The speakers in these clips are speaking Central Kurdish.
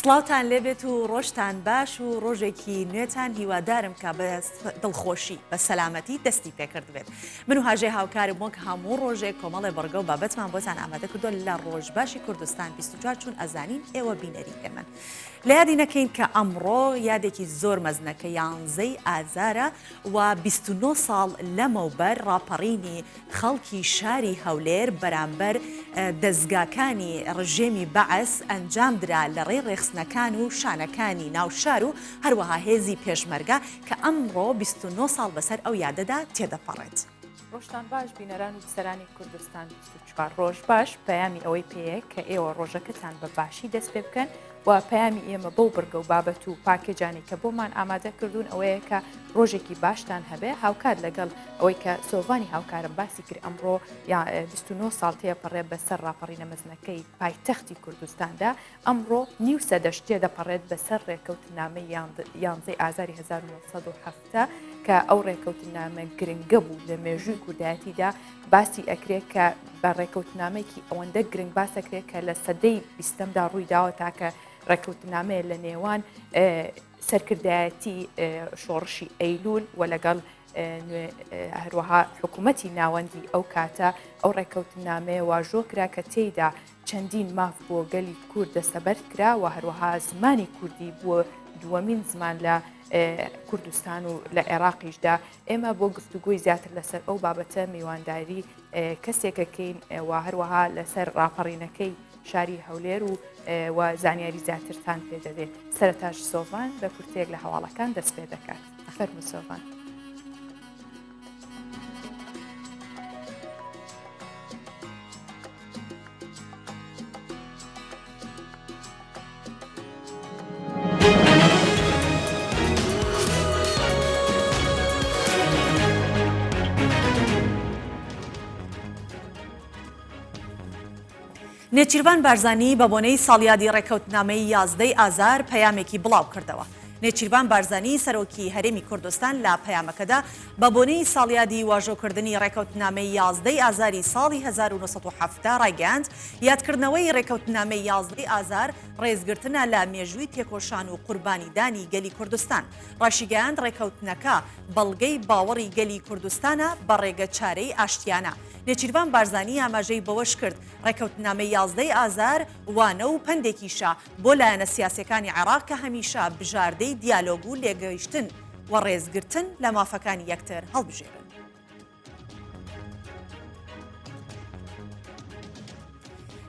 سڵاوتان لێبێت و ڕۆژتان باش و ڕۆژێکی نوێتان هیوادارم کە بە دڵخۆشی بە سەلامەتی دەستی پێکردبێت من و هاژەی هاوکارم وەک هەموو ڕۆژێک کۆمەڵێ بڕگە و بابەتمان بۆتان ئامادە کردووە لە ڕۆژ باشی کوردستان 24 چون ئەزانین ئێوە بینەری ئێمەن لە یادی نەکەین کە ئەمڕۆ یادێکی زۆر مەزنە کە یانزەی ئازارە و 29 ساڵ لەمەوبەر ڕاپەڕینی خەڵکی شاری هەولێر بەرامبەر دەزگاکانی ڕژێمی بەعس ئەنجامدرا لەڕێی ڕێخستنەکان و شانەکانی ناو شار و هەروەها هێزی پێشمەرگە کە ئەمڕۆ 29 ساڵ بەسەر ئەو یادەدا تێدەپەڕێت. ڕۆژتان باش بینەران و بیسەرانی کوردستان 24 ڕۆژ باش پەیامی ئەوەی پێیە کە ئێوە ڕۆژەکەتان بە باشی دەست پێ بکەن و پەیامی ئێمە بەو بڕگە و بابەت و پاکێجانەی کە بۆمان ئامادە کردوون ئەوەیە کە ڕۆژێکی باشتان هەبێ هاوکات لەگەڵ ئەوەی کە سۆڤانی هاوکارم باسی کرد ئەمڕۆ یا 29 ساڵ تێپەڕێ بەسەر ڕاپەڕینە مەزنەکەی پایتەختی کوردستاندا ئەمڕۆ نیو سەدەش تێدەپەڕێت بەسەر ڕێکەوتنامەی یانزەی ئازاری 1970 کە ئەو ڕێکەوتنامە گرنگە بوو لە مێژووی کوردایەتیدا باسی ئەکرێت کە بە ڕێکەوتنامەیەکی ئەوەندە گرنگ باس ئەکرێت کە لە سەدەی بیستەمدا ڕووی داوە تاکە ڕێکەوتنامەیە لە نێوان سەرکردایەتی شۆڕشی ئەیلول و لەگەڵ هەروەها حکوومەتی ناوەندی ئەو کاتە ئەو ڕێکەوتنامەیە واژۆ کرا کە تێیدا چەندین ماف بۆ گەلی کورد دەستەبەر کرا و هەروەها زمانی کوردی بووە دووەمین زمان لە کوردستان و لە عێراقیشدا ئێمە بۆ گفتوگۆی زیاتر لەسەر ئەو بابەتە میوانداری کەسێکەکەین و هەروەها لەسەر ڕاپەڕینەکەی شاری هەولێر و و زانیاری زیاترتان پێدەدێت سەرتاش سۆڤان بە کورتەیەک لە هەواڵەکان دەست پێ دەکات فەرموو سۆڤان. نێچیرڤان بارزانی بە بۆنەی ساڵیادی ڕێککەوتنامەی یازدەی ئازار پەیامێکی بڵاوکردەوە. نێچیرڤان بارزانی سەرۆکی هەرێمی کوردستان لە پەیامەکەدا بە بۆنەی ساڵیادی واژۆکردنی ڕێککەوتنامەی یازدەی ئازاری ساڵی 1970 ڕایگەیاند، یادکردنەوەی ڕێککەوتنامەی یازدەی ئازار ڕێزگرتنە لە مێژووی تێکۆشان و قوربانیدانی گەلی کوردستان. ڕاشیگەیاند ڕێککەوتنەکە بەڵگەی باوەڕی گەلی کوردستانە بە ڕێگەچارەی ئاشتیانە. نێچیرڤان بارزانی ئاماژەی بەوەشکرد، ڕێککەوتنامەی یازدەی ئازار وانە و پەندێکیشە بۆ لایەنە سیاسیەکانی عێراق کە هەمیشە بژاردەی دیالۆگ و لێکگەیشتن و ڕێزگرتن لە مافەکانی یەکتر هەڵبژێرن.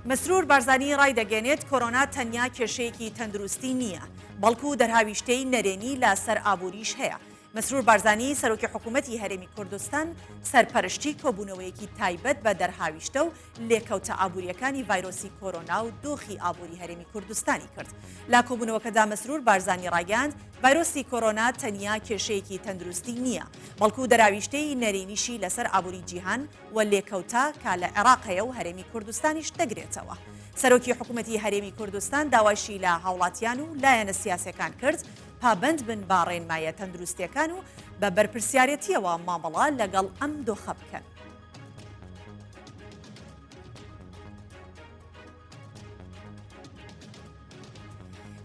مەسرور بارزانی ڕایدەگەێنێت کۆرۆنا تەنیا کێشەیەکی تەندروستی نییە، بەڵکو دەرهاویشتەی نەرێنی لە سەر ئابووریش هەیە. مەسرور بارزانی سەرۆکی حکوومەتی هەرێمی کوردستان سەرپەرشتی کۆبوونەوەیەکی تایبەت بە دەرهاویشتە و لێکەوتە ئابوورییەکانی ڤایرۆسی کۆرۆنا و دۆخی ئابووری هەرێمی کوردستانی کرد. لە کۆبوونەوەکەدا مەسرور بارزانی ڕایگەیاند، ڤایرۆسی کۆرۆنا تەنیا کێشەیەکی تەندروستی نییە، بەڵکو دەراویشتەی نەرێنیشی لەسەر ئابووری جیهان و لێکەوتە کە لە عێراق هەیە و هەرێمی کوردستانیش دەگرێتەوە. سەرۆکی حکوومەتی هەرێمی کوردستان داوایشی لە هاوڵاتیان و لایەنە سیاسیەکان کرد پابەند بن بە ڕێنماییە تەندروستییەکان و بە بەرپرسیارێتییەوە مامەڵە لەگەڵ ئەم دۆخە بکەن.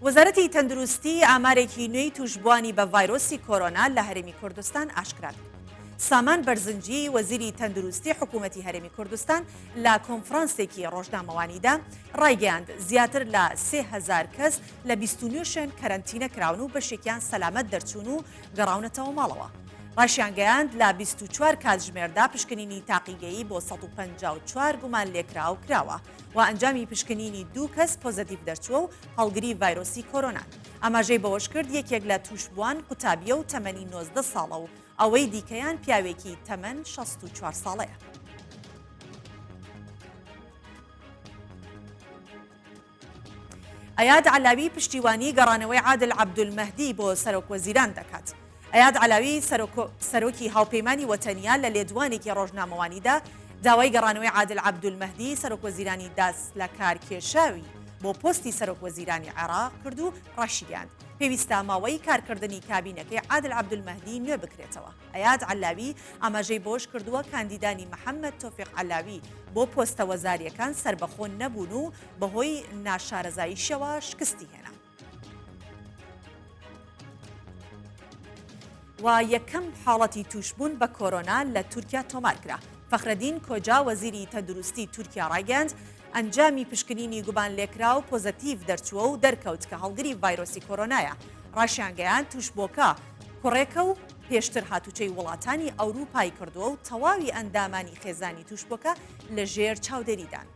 وەزارەتی تەندروستی ئامارێکی نوێی تووشبووانی بە ڤایرۆسی کۆرۆنا لە هەرێمی کوردستان ئاشکرا کرد. سامان بەرزنجی وەزیری تەندروستی حکوومەتی هەرێمی کوردستان لە کۆنفرانسێکی ڕۆژنامەوانیدا ڕایگەیاند زیاتر لە 3000 کەس لە 29 شوێن کەرەنتینە کراون و بەشێکیان سەلامەت دەرچوون و گەڕاونەتەوە ماڵەوە. ڕاشیانگەیاند، لە 24 کاتژمێردا پشکنینی تاقیگەیی بۆ 154 گومانلێکراو کراوە و ئەنجامی پشکنینی دوو کەس پۆزەتیڤ دەرچووە و هەڵگری ڤایرۆسی کۆرۆنان. ئاماژەی بەوەشکرد، یەکێک لە تووشبووان قوتابییە و تەمەنی 19 ساڵە و ئەوەی دیکەیان پیاوێکی تەمەن 64 ساڵەیە. ئەیاد عەلاوی پشتیوانی گەڕانەوەی عادل عەبدولمەهدی بۆ سەرۆکوەزیران دەکات. ئەیاد عەلاوی سەرۆکی هاوپەیمانی وەتەنیا لە لێدوانێکی ڕۆژنامەوانیدا داوای گەڕانەوەی عادل عەبدولمەهدی سەرۆکوەزیرانی دەستلەکارکێشاوی بۆ پۆستی سەرۆکوەزیرانی عێراق کرد و ڕاشیگەیاند پێویستە ماوەی کارکردنی کابینەکەی عادل عەبدولمەهدی نوێ بکرێتەوە. ئەیاد عەلاوی ئاماژەی بەوەشکردووە، کاندیدانی محەمەد تۆفیق عەلاوی بۆ پۆستە وەزارییەکان سەربەخۆ نەبوون و بەهۆی ناشارەزاییشەوە شکستی هێنا. و یەکەم حاڵەتی تووشبوون بە کۆرۆنا لە تورکیا تۆمارکرا. فەخرەدین کۆجا وەزیری تەندروستی تورکیا ڕایگەیاند، ئەنجامی پشکنینی گومانلێکراو پۆزەتیڤ دەرچووە و دەرکەوت کە هەڵگری ڤایرۆسی کۆرۆنایە. ڕاشیانگەیاند، تووشبووەکە کوڕێکە و پێشتر هاتوچۆی وڵاتانی ئەوروپای کردووە و تەواوی ئەندامانی خێزانی تووشبووەکە لەژێر چاودێریدان.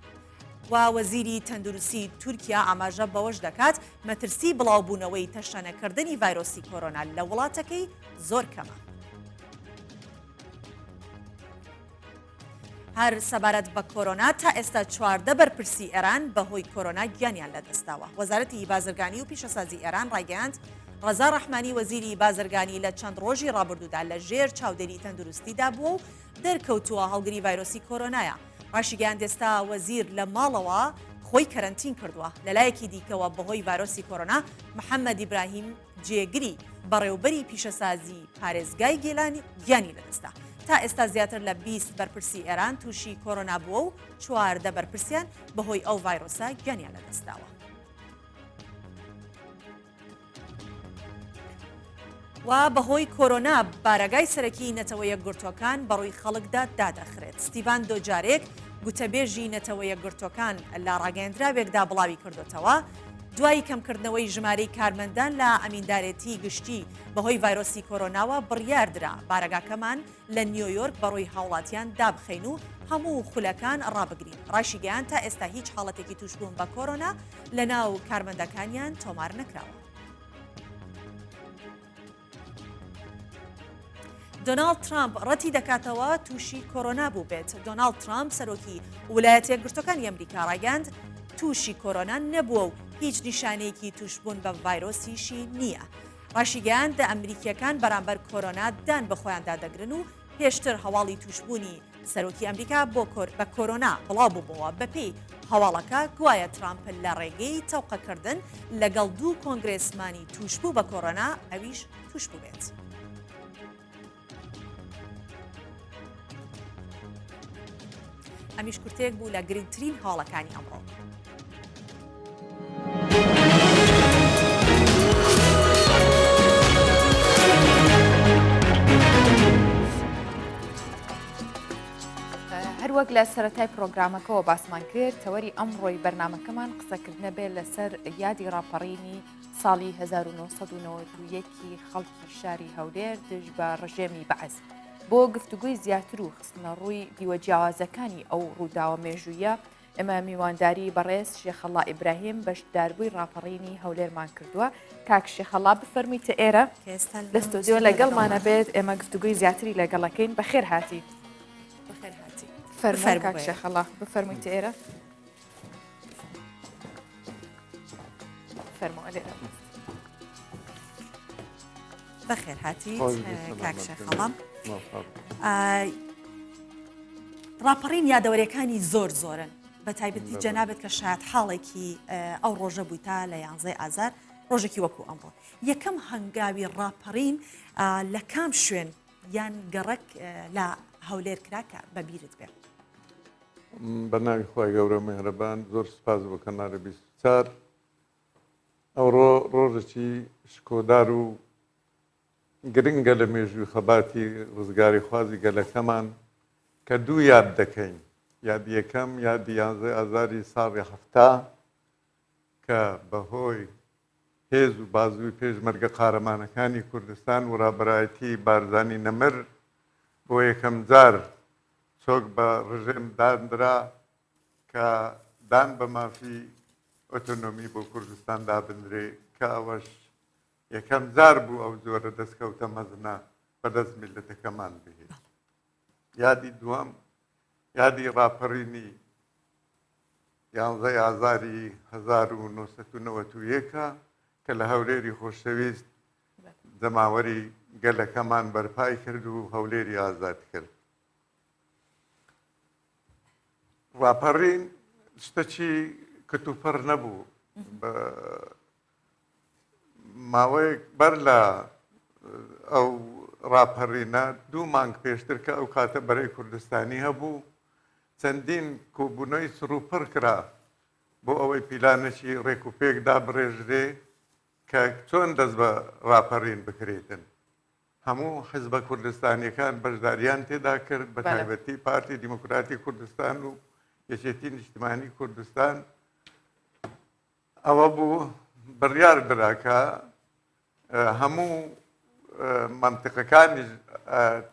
و وەزیری تەندروستی تورکیا ئاماژە بەوەش دەکات، مەترسی بڵاوبوونەوەی تەشەنەکردنی ڤایرۆسی کۆرۆنا لە وڵاتەکەی زۆر کەمە. هەر سەبارەت بە کۆرۆنا تا ئێستا 14 بەرپرسی ئێران بەهۆی کۆرۆنا گیانیان لەدەستداوە. وەزارەتی بازرگانی و پیشەسازی ئێران ڕایگەیاند، ڕەزا ڕەحمانی وەزیری بازرگانی لە چەند ڕۆژی ڕابردوودا لە ژێر چاودێری تەندروستیدا بووە و دەرکەوتووە هەڵگری ڤایرۆسی کۆرۆنایە. ڕاشیگەیاند ئێستا وەزیر لە ماڵەوە خۆی کەرەنتین کردووە. لەلایەکی دیکەوە بەهۆی ڤایرۆسی کۆرۆنا محەممەد ئیبراهیم جێگری بەڕێوبەری پیشەسازی پارێزگای گیلان گیانی لەدەستدا. تا ئێستا زیاتر لە 20 بەرپرسی ئێران تووشی کۆرۆنا بووە و 14 بەرپرسیان بەهۆی ئەو ڤایرۆسە گیانیان لەدەستداوە. و بەهۆی کۆرۆنا بارەگای سەرەکی نەتەوە یەکگرتووەکان بەڕووی خەڵکدا دادەخرێت. ستیڤان دۆجارێک گوتەبێژی نەتەوە یەکگرتووەکان لە ڕاگەیەندراوێکدا بڵاوی کردوتەوە، دوای کەمکردنەوەی ژمارەی کارمەندان لە ئەمیندارێتی گشتی بەهۆی ڤایرۆسی کۆرۆناوە بڕیاردرا بارەگاکەمان لە نیۆیۆرک بەڕووی هاوڵاتیان دابخەین و هەموو خولەکان ڕابگرین. ڕاشیگەیاند تا ئێستا هیچ حاڵەتێکی تووشبوون بە کۆرۆنا لەناو کارمەندەکانیان تۆمار نەکراوە. دۆناڵد ترامپ ڕەتی دەکاتەوە تووشی کۆرۆنا بووبێت. دۆناڵد ترامپ سەرۆکی ولایەتە یەکگرتووەکانی ئەمریکا ڕایگەیاند تووشی کۆرۆنا نەبووە و هیچ نیشانەیەکی تووشبوون بە ڤایرۆسیشی نییە. ڕاشیگەیاند ئەمریکییەکان بەرامبەر کۆرۆنا دان بەخۆیاندا دەگرن و پێشتر هەواڵی تووشبوونی سەرۆکی ئەمریکا بۆ بە کۆرۆنا بڵاو ببۆوە، بەپێی هەواڵەکە گوایە ترامپ لە ڕێگەی تەوقەکردن لەگەڵ دوو کۆنگرێسمانی تووشبوو بە کۆرۆنا ئەویش تووش بووبێت. ئەمیش کورتەیەک بوو لە گرنگترین هەواڵەکانی ئەمڕۆ. هەروەک لە سەتای پرۆگرامەکەەوە باسمان کرد تەوەری ئەمڕۆی بەرنمەکەمان قسەکردنە بێت لەسەر یادی ڕاپەڕینی ساڵی 1991 خەڵکی شاری هەولێر دژ بە ڕژێمی بەعس بۆ گفتوگوی زیاتر و خستنەڕووی دیوە جیاوازەکانی ئەو ڕووداوە مێژوویە ئێمە میوانداری بەڕێز شێخەڵا ئیبراهیم بەشداربووی ڕاپەڕینی هەولێرمان کردووە کاک شێخەڵا بفەرموویتە ئێرە لە ستۆدیۆ لەگەڵمانە بێت ئێمە گفتوگوی زیاتری لەگەڵەکەین بەخێر هاتی فەرموو کاک شێخەڵا بفەرموویتە ئێرە فەرموو لێرە بەخێر هاتی کاک شێخەڵام ڕاپەڕین یادەوەریەکانی زۆر زۆرن بە تایبەتی جەنابەت کە شایەت حاڵێکی ئەو ڕۆژە بووی تا لە یانزەی ئازار ڕۆژێکی وەکو ئەمڕۆ یەکەم هەنگاوی ڕاپەڕین لە کام شوێن یان گەڕەک لە هەولێر کرا کە بەبیرت بێ؟ بە ناوی خوای گەورە مێهرەبان زۆر سپاس بۆ کەناڵی 24 ئەوڕۆ ڕۆژێکی شکۆدار و گرنگە لە مێژووی خەباتی ڕزگاریخوازی گەلەکەمان کە دوو یاد دەکەین، یادی یەکەم یادی یانزەی ئازاری ساڵی 70 کە بەهۆی هێز و بازووی پێشمەرگە قارەمانەکانی کوردستان و ڕابەرایەتی بارزانی نەمر بۆ یەکەم جار چۆک بە ڕژێم داندرا کە دان بە مافی ئۆتۆنۆمی بۆ کوردستان دابنرێ کە ئەوەش یەکەم جار بوو ئەو جۆرە دەستکەوتە مەزنە بەدەست میللەتەکەمان بهێت. یادی دووەم یادی ڕاپەڕینی یانزەی ئازاری 1991 کە لە هەولێری خۆشەویست جەماوەری گەلەکەمان بەرپای کرد و هەولێری ئازاد کرد. ڕاپەڕین شتەکی کتوپڕ نەبوو. ماوەیەک بەر لە ئەو ڕاپەڕینە دوو مانگ پێشتر کە ئەو کاتە بەرەی کوردستانی هەبوو چەندین کۆبوونەوەی چڕوپڕ کرا بۆ ئەوەی پیلانێکی ڕێک و پێک دابڕێژرێ کە چۆن دەست بە ڕاپەڕین بکرێتن. هەموو حزبە کوردستانیەکان بەشداریان تێدا کرد بە تایبەتی پارتی دیموکراتی کوردستان و یەکێتی نیشتمانی کوردستان ئەوە بوو بڕیار درا کە هەموو مەنتیقەکانیش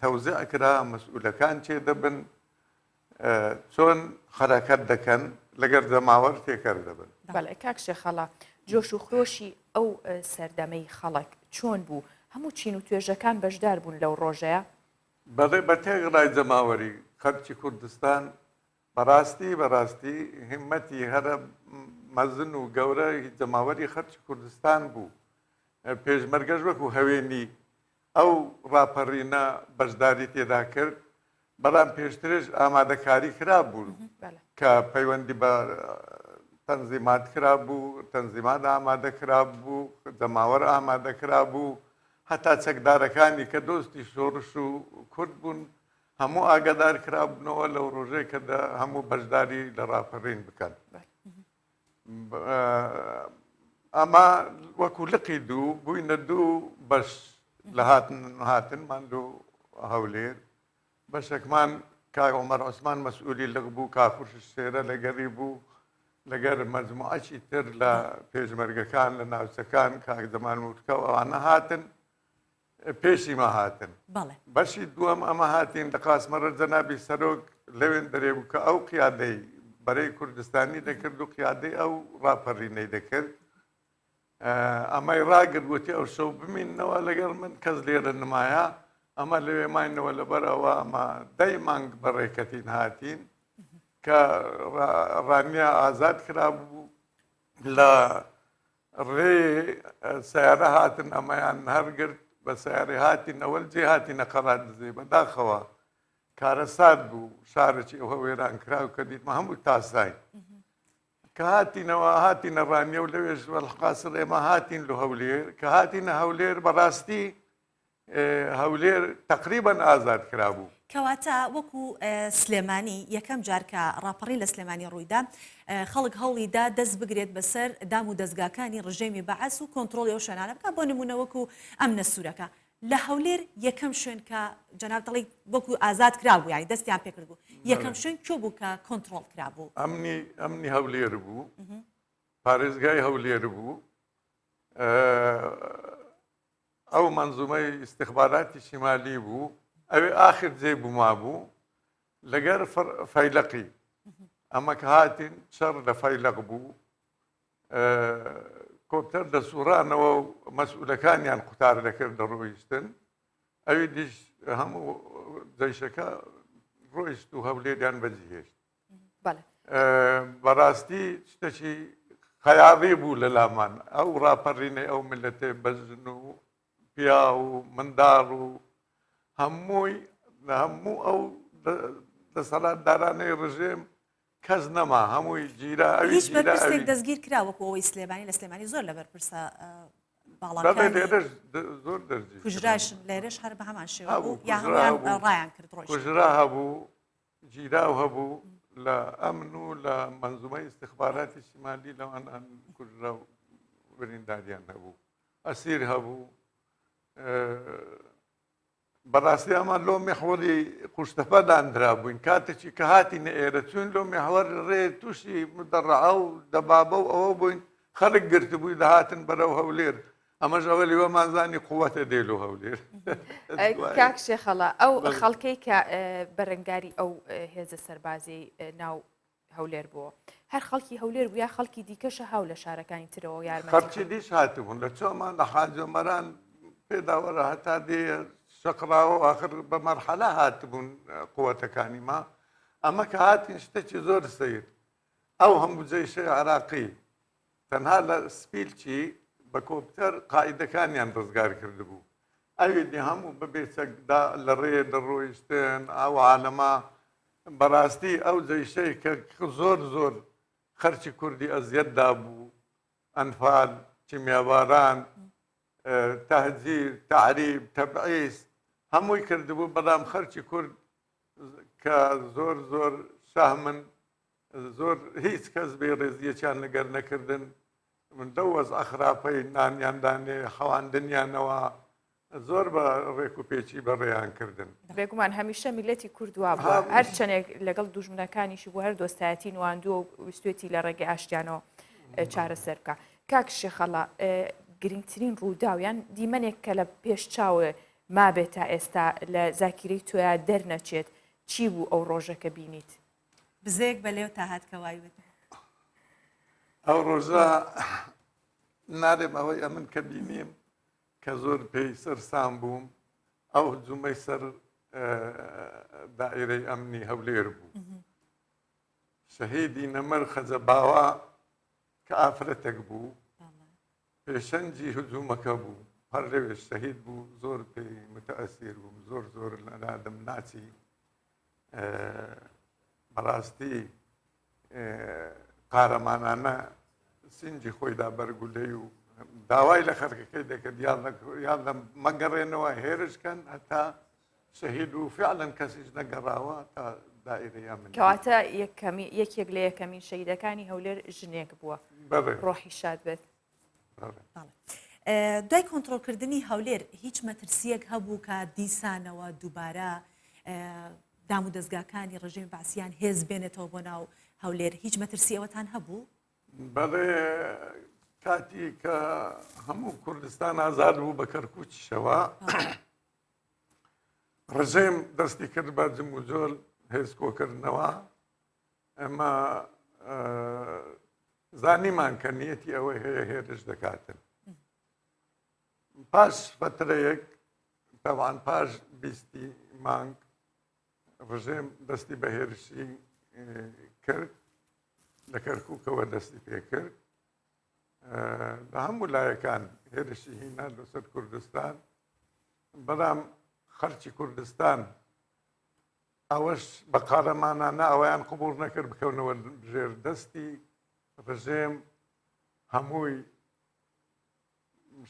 تەوزیع کرا مەسئولەکان چێ دەبن چۆن حەرەکەت دەکەن لەگەر جەماوەر تێکەر دەبن. بەڵێ کاک شێخەڵا جۆش و خرۆشی ئەو سەردەمەی خەڵک چۆن بوو؟ هەموو چین و توێژەکان بەشدار بوون لەو ڕۆژەیە؟ بەڵێ بە تێکڕای جەماوەری خەڵکی کوردستان بەڕاستی بەڕاستی هیمەتی هەرە مەزن و گەورە جەماوەری خەڵکی کوردستان بوو پێشمەرگەش وەکو هەوێنی ئەو ڕاپەڕینە بەشداری تێدا کرد بەڵام پێشترش ئامادەکاری کرابوو کە پەیوەندی بە تەنزیمات کرابوو تەنزیمات ئامادە کرابوو جەماوەر ئامادە کرابوو هەتا چەکدارەکانی کە دۆستی شۆڕش و کورد بوون هەموو ئاگادار کرابوونەوە لەو ڕۆژەی کە هەموو بەشداری لە ڕاپەڕین بکەن. ئەمە وەکو لقی دوو بووینە دوو بەش لە هاتن هاتنمان لۆ هەولێر بەشێکمان کاک عومەر عوسمان مەسئولی لق بوو کاکوش شێرە لەگەری بوو لەگەر مەجموعەکی تر لە پێشمەرگەکان لە ناوچەکان کاک جەمال موتکە و ئەوانە هاتن پێشی مە هاتن. بەڵێ. بەشی دووەم ئەمە هاتین لە قاسمەڕە جەنابی سەرۆک لەوێن دەرێ بوو کە ئەو قیادەی بەرەی کوردستانی دەکرد و قیادەی ئەو ڕاپەڕینەی دەکرد ئەمەی ڕاگرت وتی ئەو شەو بمینەوە لەگەڵ من کەس لێرە نمایە ئەمە لەوێ ماینەوە لەبەر ئەوە ئەمە دەی مانگ بەڕێکەتین هاتین کە ڕانیە ئازاد کرابوو لە ڕێ سەیارە هاتن ئەمەیان هەرگرت بە سەیارەی هاتین ئەوەل جێ هاتینە قەڵادزێ بەداخەوە کارەسات بوو شارێکی ئەوە وێران کراو کە دیتمە هەموو تاساین کە هاتینەوە هاتینە ڕانیە و لەوێش وەلقاسر ئێمە هاتین لە هەولێر کە هاتینە هەولێر بەڕاستی هەولێر تەقریبەن ئازاد کرابوو. کەواتە وەکو سلێمانی یەکەم جار کە ڕاپەڕین لە سلێمانی ڕوویدا خەڵک هەوڵی دا دەست بگرێت بەسەر دام و دەزگاکانی ڕژێمی بەعس و کۆنتڕۆڵی ئەو شوێنانە بکات بۆ نموونە وەکو ئەمنە سوورەکە لە هەولێر یەکەم شوێن کە جەنابت دەڵێی وەکو ئازاد کرابوو یانی دەستیان پێکردبوو یەکەم شوێن کوێ بوو کە کۆنتڕۆڵ کرابوو؟ ئەمنی ئەمنی هەولێر بوو پارێزگای هەولێر بوو ئەو مەنزومەی ئیستخباراتی شیمالی بوو ئەوێ ئاخر جێ بوو مابوو لەگەر فەیلەقی ئەمە کە هاتین شەڕ لە فەیلەق بوو کۆپتەر دەسوڕانەوە و مەسئولەکانیان قوتار دەکرد دەڕۆیشتن ئەوی دیش هەموو جەیشەکە ڕۆیشت و هەولێریان بەجیهێشت بەڕاستی شتێکی خەیاڵی بوو لە لامان ئەو ڕاپەڕینەی ئەو میللەتەی بە ژن و پیاو و منداڵ و هەمووی هەموو ئەو دەسەڵاتدارانەی ڕژێم کەس نەما هەمووی گیرا ئەوی هیچ گیرا بەرپرسێک ئەوی دەستگیر کرا وەکو ئەوەی سلێمانی لە سلێمانی زۆر لە بەرپرسە بەڵێ باڵاکانی لێرەش زۆر دەستگیر کران کوژراشن لێرەش هەر بە هەمان شێوە هەبوو بوو یا کوژرا هەموویان هەبوو ڕایان کرد ڕۆیشتن کوژرا هەبوو گیراو هەبوو لە ئەمن و لە مەنزومەی ئیستخباراتی شیمالی لەوانان کوژرا و برینداریان هەبوو ئەسیر هەبوو بەڕاستی ئەمە لۆ میحوەری قوشتەپە دانرابووین کاتێکی کە هاتینە ئێرە چوین لۆ میحوەر ڕێ تووشی مدەڕعە و دەبابە و ئەوە بووین خەڵک گرتبووی دەهاتن بەرەو هەولێر ئەمەش ئەوە لیوەمان زانی قوتە دێ لۆ هەولێر. کاک شێخەڵا ئەو خەڵکەی کە بەرەنگاری ئەو هێزە سەربازیەی ناو هەولێر بووە هەر خەڵکی هەولێر بوو یا خەڵکی دیکەشە هاو لە شارەکانی ترەوە یارمەتی خەڵکی دیش هاتبوون لە چۆمان لە حاجۆمەران پێداوەرە هەتا دێ شەقراوە ئاخر بە مەرحەلە هاتبوون قوتەکانی ما ئەمە کە هاتین شتێکی زۆر سیر ئەو هەموو جەیشەی عراقی تەنها لە سپیلچی بە کۆپتەر قائیدەکانیان ڕزگار کردبوو ئەوی دی هەموو بە بێ چەک دا لە ڕێ دەڕۆیشتن ئەو عالەمە بەڕاستی ئەو جەیشەی کە زۆر زۆر خەرچی کوردی ئەزیەت دابوو ئەنفال کیمیاباران تەهجیر تەعریب تەبعیس هەمووی کردبوو بەڵام خەرچی کورد کە زۆر زۆر شەهمن زۆر هیچ کەس بێ ڕێزیەکیان لەگەر نەکردن من لەو وەزعە خراپەی نانیان دانێ خەواندنیانەوە. زۆر بە ڕێک و پێکی بەڕێیان کردن. بێگومان هەمیشە میللەتی کورد وا بووە، هەر چەندێک لەگەڵ دوژمنەکانیشی بوو هەر دۆستایەتی نواندووە و ویستوێتی لە ڕێگەی ئاشتیانەوە چارەسەر بکە. کاک شێخەڵا گرنگترین ڕووداو یان دیمەنێک کە لە پێش چاوێ مابێت تا ئێستا لە زاکیرەی تۆیا دەرنەچێت چی بوو ئەو ڕۆژە کە بینیت؟ بزەیەک بە لێو تا هات کە وای وت. ئەو ڕۆژە نارێم ئەوەی ئەمن کە بینیم کە زۆر پێی سەرسام بووم ئەو هجوومەی سەر دائیرەی ئەمنی هەولێر بوو. شەهیدی نەمر خەجە باوا کە ئافرەتێک بوو پێشەنگی هجوومەکە بوو هەر لەوێ شەهید بوو زۆر پێی متەئەسیر بووم زۆر زۆر لە نادم ناچی بەڕاستی قارەمانانە سینگی خۆیدا بەرگولەی و داوای لە خەرکەکەی دەکرد یان لە مەگەڕێنەوە هێرشکەن هەتا شەهید و فعلەن کەسیش نەگەڕاوە تا دائیرەی ئەمن کەواتە یەکەمی یەکێک لە یەکەمین شەهیدەکانی هەولێر ژنێک بووە ڕۆحی شاد بێت. دوای کۆنتڕۆڵکردنی هەولێر هیچ مەترسییەک هەبوو کە دیسانەوە دووبارە دام و دەزگاکانی ڕژێمی بەعسیان هێز بێنێتەوە بۆ ناو هەولێر هیچ مەترسی ئەوەتان هەبوو؟ بەڵێ کاتی کە هەموو کوردستان ئازاد بوو بە کەرکووکیشەوە ڕژێم دەستی کرد بە جموجۆل هێز کۆکردنەوە ئێمە زانیمان کە نیەتی ئەوەی هەیە هێرش دەکاتن پاش فترەیەک تەوان پاش بیستی مانگ ڕژێم دەستی بە هێرشی کرد لە کەرکووکەوە دەستی پێکرد لە هەموو لایەکان هێرشی هینا لەسەر کوردستان بەڵام خەڵکی کوردستان ئەوەش بە قارەمانانە ئەوەیان قبوڵ نەکرد بکەونەوە ژێر دەستی ڕژێم هەمووی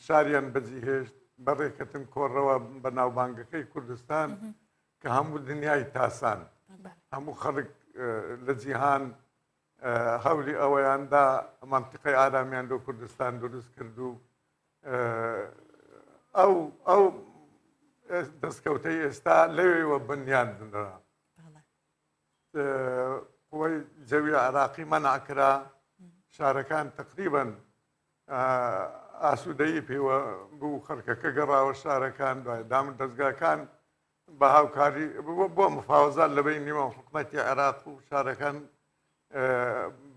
شاریان بەجیهێشت بەڕێکەتن کۆڕەوە بە ناوبانگەکەی کوردستان کە هەموو دنیای تاسان هەموو خەڵک لە جیهان هەولی ئەوەیاندا مەنتیقەی ئارامیان لۆ کوردستان دروست کرد و ئەو ئەو دەستکەوتەی ئێستا لەوێوە بنیان دنرا قوەی جەوی عراقی مەنع کرا شارەکان تقریبا ئاسوودەیی پێوە بوو خەڵکەکە گەڕاوە شارەکان دوای دام دەستگاکان بە هاوکاری بۆ مفاوەزات لە بەینی نێوان حکومەتی عێراق و شارەکان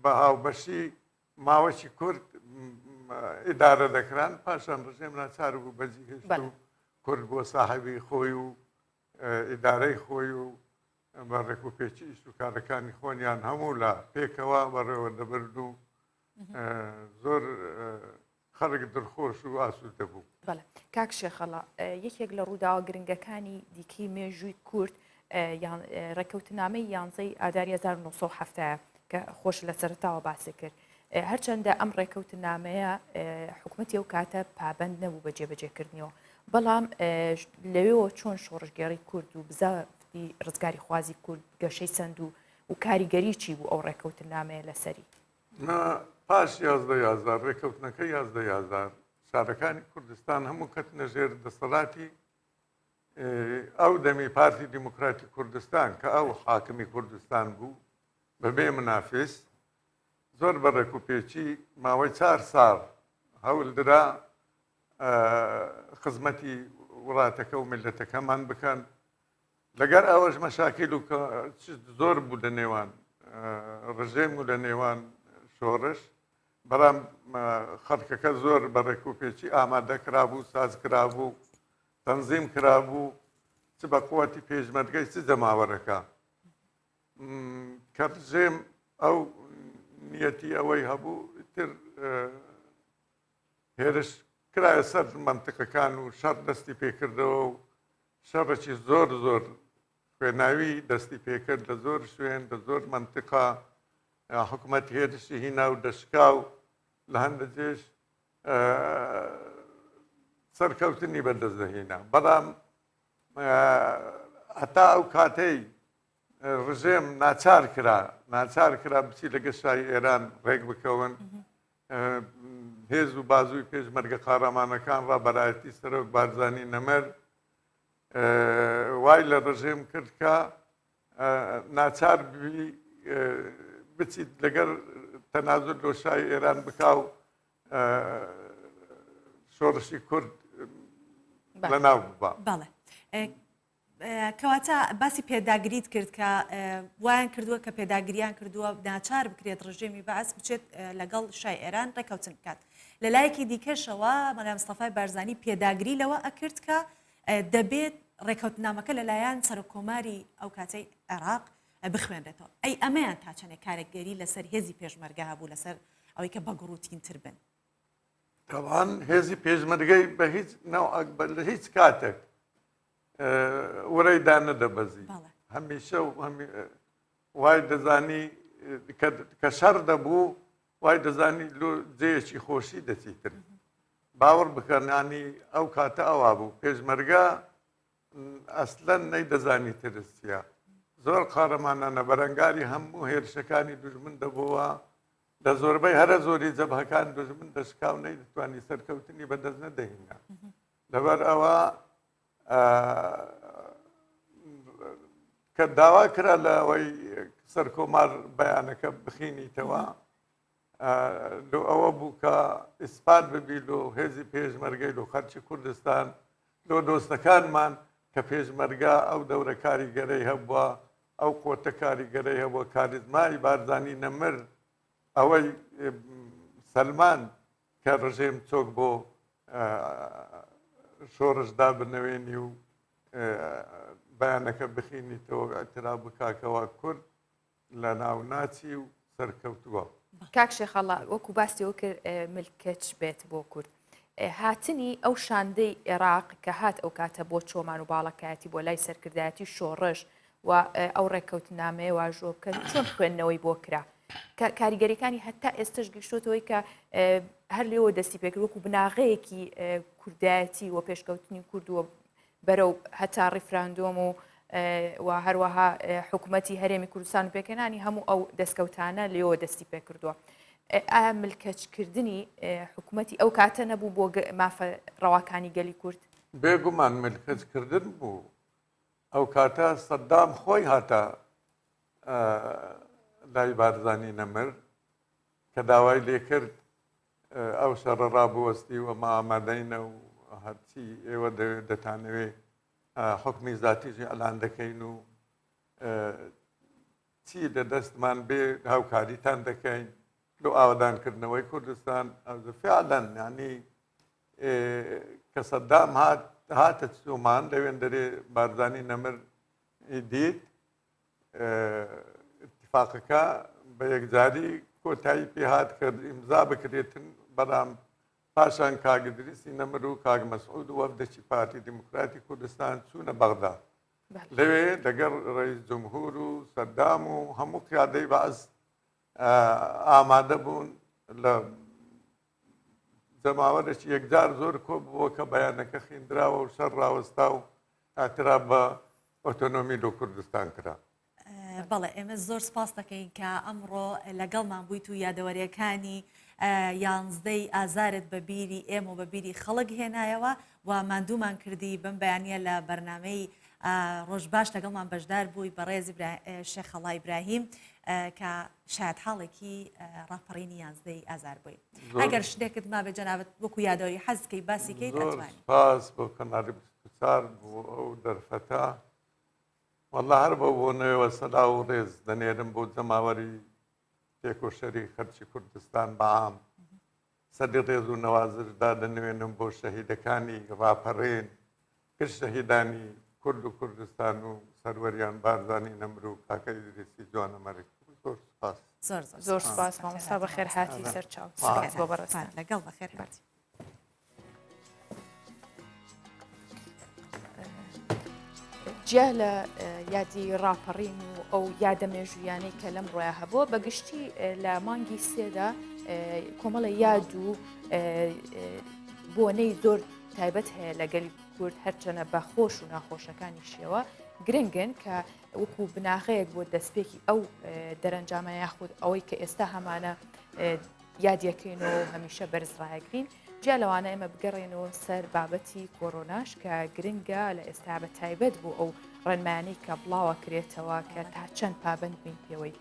بە هاوبەشی ماوەکی کورت ئیدارە دەکران پاشان ڕژێم ناچار بوو بەجی هێشت و کورد بۆ ساحەبی خۆی و ئیدارەی خۆی و بە ڕێکوپێکی ئیش و کارەکانی خۆنیان هەموو لە پێکەوە بەڕێوە دەبرد و زۆر خەڵک دڵخۆش و ئاسوودە بوو. بەڵێ کاک شێخەڵا یەکێک لە ڕووداوە گرنگەکانی دیکەی مێژووی کورد ڕێککەوتنامەی یانزەی ئاداری 1970 کە خۆش لە سەرتاوە باسی کرد هەرچەندە ئەم ڕێککەوتنامەیە حکوومەتی ئەو کاتە پابند نەبوو بە جێبەجێکردنیەوە بەڵام لەوێەوە چۆن شۆڕشگێڕی کورد و بزاوتی ڕزگاری خوازی کورد گەشەی سند و و کاریگەری چی بوو ئەو ڕێککەوتنامەیە لەسەری؟ نا پاش 11 یازار ڕێککەوتنەکە 11 یازار شارەکانی کوردستان هەموو کەتنە ژێر دەسەڵاتی ئەو دەمی پارتی دیموکراتی کوردستان کە ئەو حاکمی کوردستان بوو بەبێ منافس زۆر بە ڕێک و پێچی ماوەی چار ساڵ هەول درا خزمەتی وڵاتەکە و میلەتەکەمان بکەن لەگەر ئەوەش مەشاکیل و زۆر بوو لە نێوان ڕژێم و لە نێوان شۆڕش بەڵام خەڵکەکە زۆر بە ڕێکوپێکی ئامادە کرابوو ساز کرابوو تەنزیم کرابوو چ بە قوتی پێشمەرگەی چ جەماوەرەکە کە ڕژێم ئەو نیەتی ئەوەی هەبوو تر هێرش کرایە سەر مەنتقەکان و شەڕ دەستی پێکردەوە و شەڕێکی زۆر زۆر خوێناوی دەستی پێکرد لە زۆر شوێن لە زۆر مەنتقە حکومەت هێرشی هینا و دەشکا و لە هەندە جێش سەرکەوتنی بەدەست دەهینا بەڵام هەتا ئەو کاتەی ڕژێم ناچار کرا ناچار کرا بچی لەگە شای ئێران ڕێک بکەون. هێز و بازووی پێشمەرگە قاڕەمانەکان ڕابەرایەتی سەرۆک بارزانی نەمر وای لە ڕژێم کرد کە ناچار بی بچیت لەگەر تەنازل لۆ شای ئێران بکا و شۆڕشی کورد لەناو ببا. بەڵێ کەواتە باسی پێداگریت کرد کە وایان کردووە کە پێداگریان کردووە ناچار بکرێت ڕژێمی بەعس بچێت لەگەڵ شای ئێران ڕێککەوتن بکات لە لایەکی دیکەشەوە مەلا مستەفای بارزانی پێداگری لەوە ئەکرد کە دەبێت ڕێککەوتنامەکە لەلایەن سەرۆککۆماری ئەو کاتەی عێراق بخوێنرێتەوە ئەی ئەمەیان تا چەندێک کارێکگەری لەسەر هێزی پێشمەرگە هەبوو لەسەر ئەوەی کە بەگوڕوتینتر بن؟ تەبعەن هێزی پێشمەرگەی بە هیچ نەوعەک بە لە هیچ کاتێک ورەی دانەدەبەزی هەمیشە و وای دەزانی کە شەڕ دەبوو وای دەزانی لۆ جێیەکی خۆشی دەچیتن باوەڕ بکەن ینی ئەو کاتە ئەوا بوو پێشمەرگە ئەسلەن نەیدەزانی ترس چیە زۆر قارەمانانە بەرەنگاری هەموو هێرشەکانی دوژمن دەبۆوە لە زۆربەی هەرە زۆری جەبهەکان دوژمن دەشکا و نەیدەتوانی سەرکەوتنی بەدەست نەدەهینا لەبەر ئەوە کە داوا کرا لە ئەوەی سەرکۆمار بەیانەکە بخینیتەوە لۆ ئەوە بوو کە ئیسپات ببی لۆ هێزی پێشمەرگەی لۆ خەرکی کوردستان لۆ دۆستەکانمان کە پێشمەرگە ئەو دەورە کاریگەرەی هەبووە ئەو قۆتە کاریگەرەی هەبووە کاریزمای بارزانی نەمر ئەوەی سەلمان کە ڕژێم چۆک بۆ شۆڕش دابنەوێنی و بەیانەکە بخینیتەوە ئەترا بکاکەوە کورد لە ناو ناچی و سەرکەوتووە. کاک شێخەڵا وەکو باسی ئەوە کرد ملکەچ بێت بۆ کورد هاتنی ئەو شاندەی عێراق کە هات ئەو کاتە بۆ چۆمان و باڵەکایەتی بۆ لای سەرکردایەتی شۆڕش و ئەو ڕێککەوتنامەیە واژۆ بکەن چۆن خوێندنەوەی بۆ کرا کە کاریگەریەکانی هەتا ئێستش گەشتۆتەوەی کە هەر لێوە دەستی پێکرد وەکو بناغەیەکی کوردایەتی و پێشکەوتنی کورد و بەرەو هەتا ڕیفراندۆم و و هەروەها حکوومەتی هەرێمی کوردستان و پێکهێنانی هەموو ئەو دەستکەوتانە لێەوە دەستی پێکردووە. ئایا ملکەچکردنی حکوومەتی ئەو کاتە نەبوو بۆ مافە ڕەواکانی گەلی کورد؟ بێگومان ملکەچکردن بوو. ئەو کاتە سەدام خۆی هاتە لای بارزانی نەمر کە داوای لێکرد ئەو شەڕە ڕابوەستی و ئەمە ئامادەینە و هەرچی ئێوە دەوێت دەتانەوێ حکمی زاتیش ئەلان دەکەین و چی لە دەستمان بێ هاوکاریتان دەکەین لۆ ئاوەدانکردنەوەی کوردستان فعلەن ینی کە سەدام هات هاتە چۆمان لەوێن دەرێ بارزانی نەمر دیت ئیتفاقەکە بە یەکجاری کۆتایی پێهات کە ئیمزا بکرێتن، بەڵام پاشان کاک ئیدریسی نەمر و کاک مەسعود و وەفدێکی پارتی دیموکراتی کوردستان چوونە بەغدا. لەوێ لەگەڵ ڕەئیس جمهور و سەدام و هەموو قیادەی بەعس ئامادە بوون لە جەماوەرێکی یەکجار زۆر کۆ بووە کە بەیانەکە خیندراوە و شەڕ ڕاوەستا و ئاعتراف بە ئۆتۆنۆمی لۆ کوردستان کرا. بەڵێ ئێمە زۆر سپاس دەکەین کە ئەمڕۆ لەگەڵمان بوویت و یادەوەریەکانی یانزدەی ئازارت بە بیری ئێمە و بە بیری خەڵک هێنایەوە و ماندوومان کردی بەم بەیانە لە بەرنمەی ڕۆژ باش لەگەڵمان بەشدار بووی بەڕێز شێخەڵا ئیبراهیم کە شایەتحاڵێکی ڕاپەڕینی یانزدەی ئازار بووی ئەگەر شتێکت مابێ جەنابت وەکو یادەوەری حەز کەی باسی کەیت ئەتوانی. سپاس بۆ کەناڵی 24 بۆ ئەو دەرفەتە والله هەر بەو بۆنەیەوە سەلاو و ڕێز دەنێرم بۆ جەماوەری تێکۆشەری خەرکی کوردستان بەعام سەری ڕێز و نەوازش دادەنوێنم بۆ شەهیدەکانی ڕاپەڕین، گشت شەهیدانی کورد و کوردستان و سەروەریان بارزانی نەمر و کاکە ئیدریسی جوانەمەرگ. زۆر سوپاس. زۆر زۆر زۆر سوپاس مامۆستا بەخێر هاتی سەرچاو سوپاس بۆ بەڕێزتان. لەگەڵ بەخێر هاتی. جیا لە یادی ڕاپەڕین و ئەو یادە مێژوویانەی کە لەم ڕۆیا هەبووە بە گشتی لە مانگی سێدا کۆمەڵە یاد و بۆنەی زۆر تایبەت هەیە لە گەلی کورد هەرچەنە بە خۆش و ناخۆشەکانی شێوە گرنگن کە وەکو بناغەیەک بۆ دەستپێکی ئەو دەرەنجامە یاخود ئەوەی کە ئێستا هەمانە. یادیەکەینەوە و هەمیشە بەرز ڕایەگرین. جیا لەوانە ئێمە بگەڕێینەوە سەر بابەتی کۆرۆناش کە گرنگە لە ئێستا بە تایبەت بۆ ئەو ڕێنمایانەی کە بڵاوە کرێتەوە کە تا چەند پابند بین پێوەی.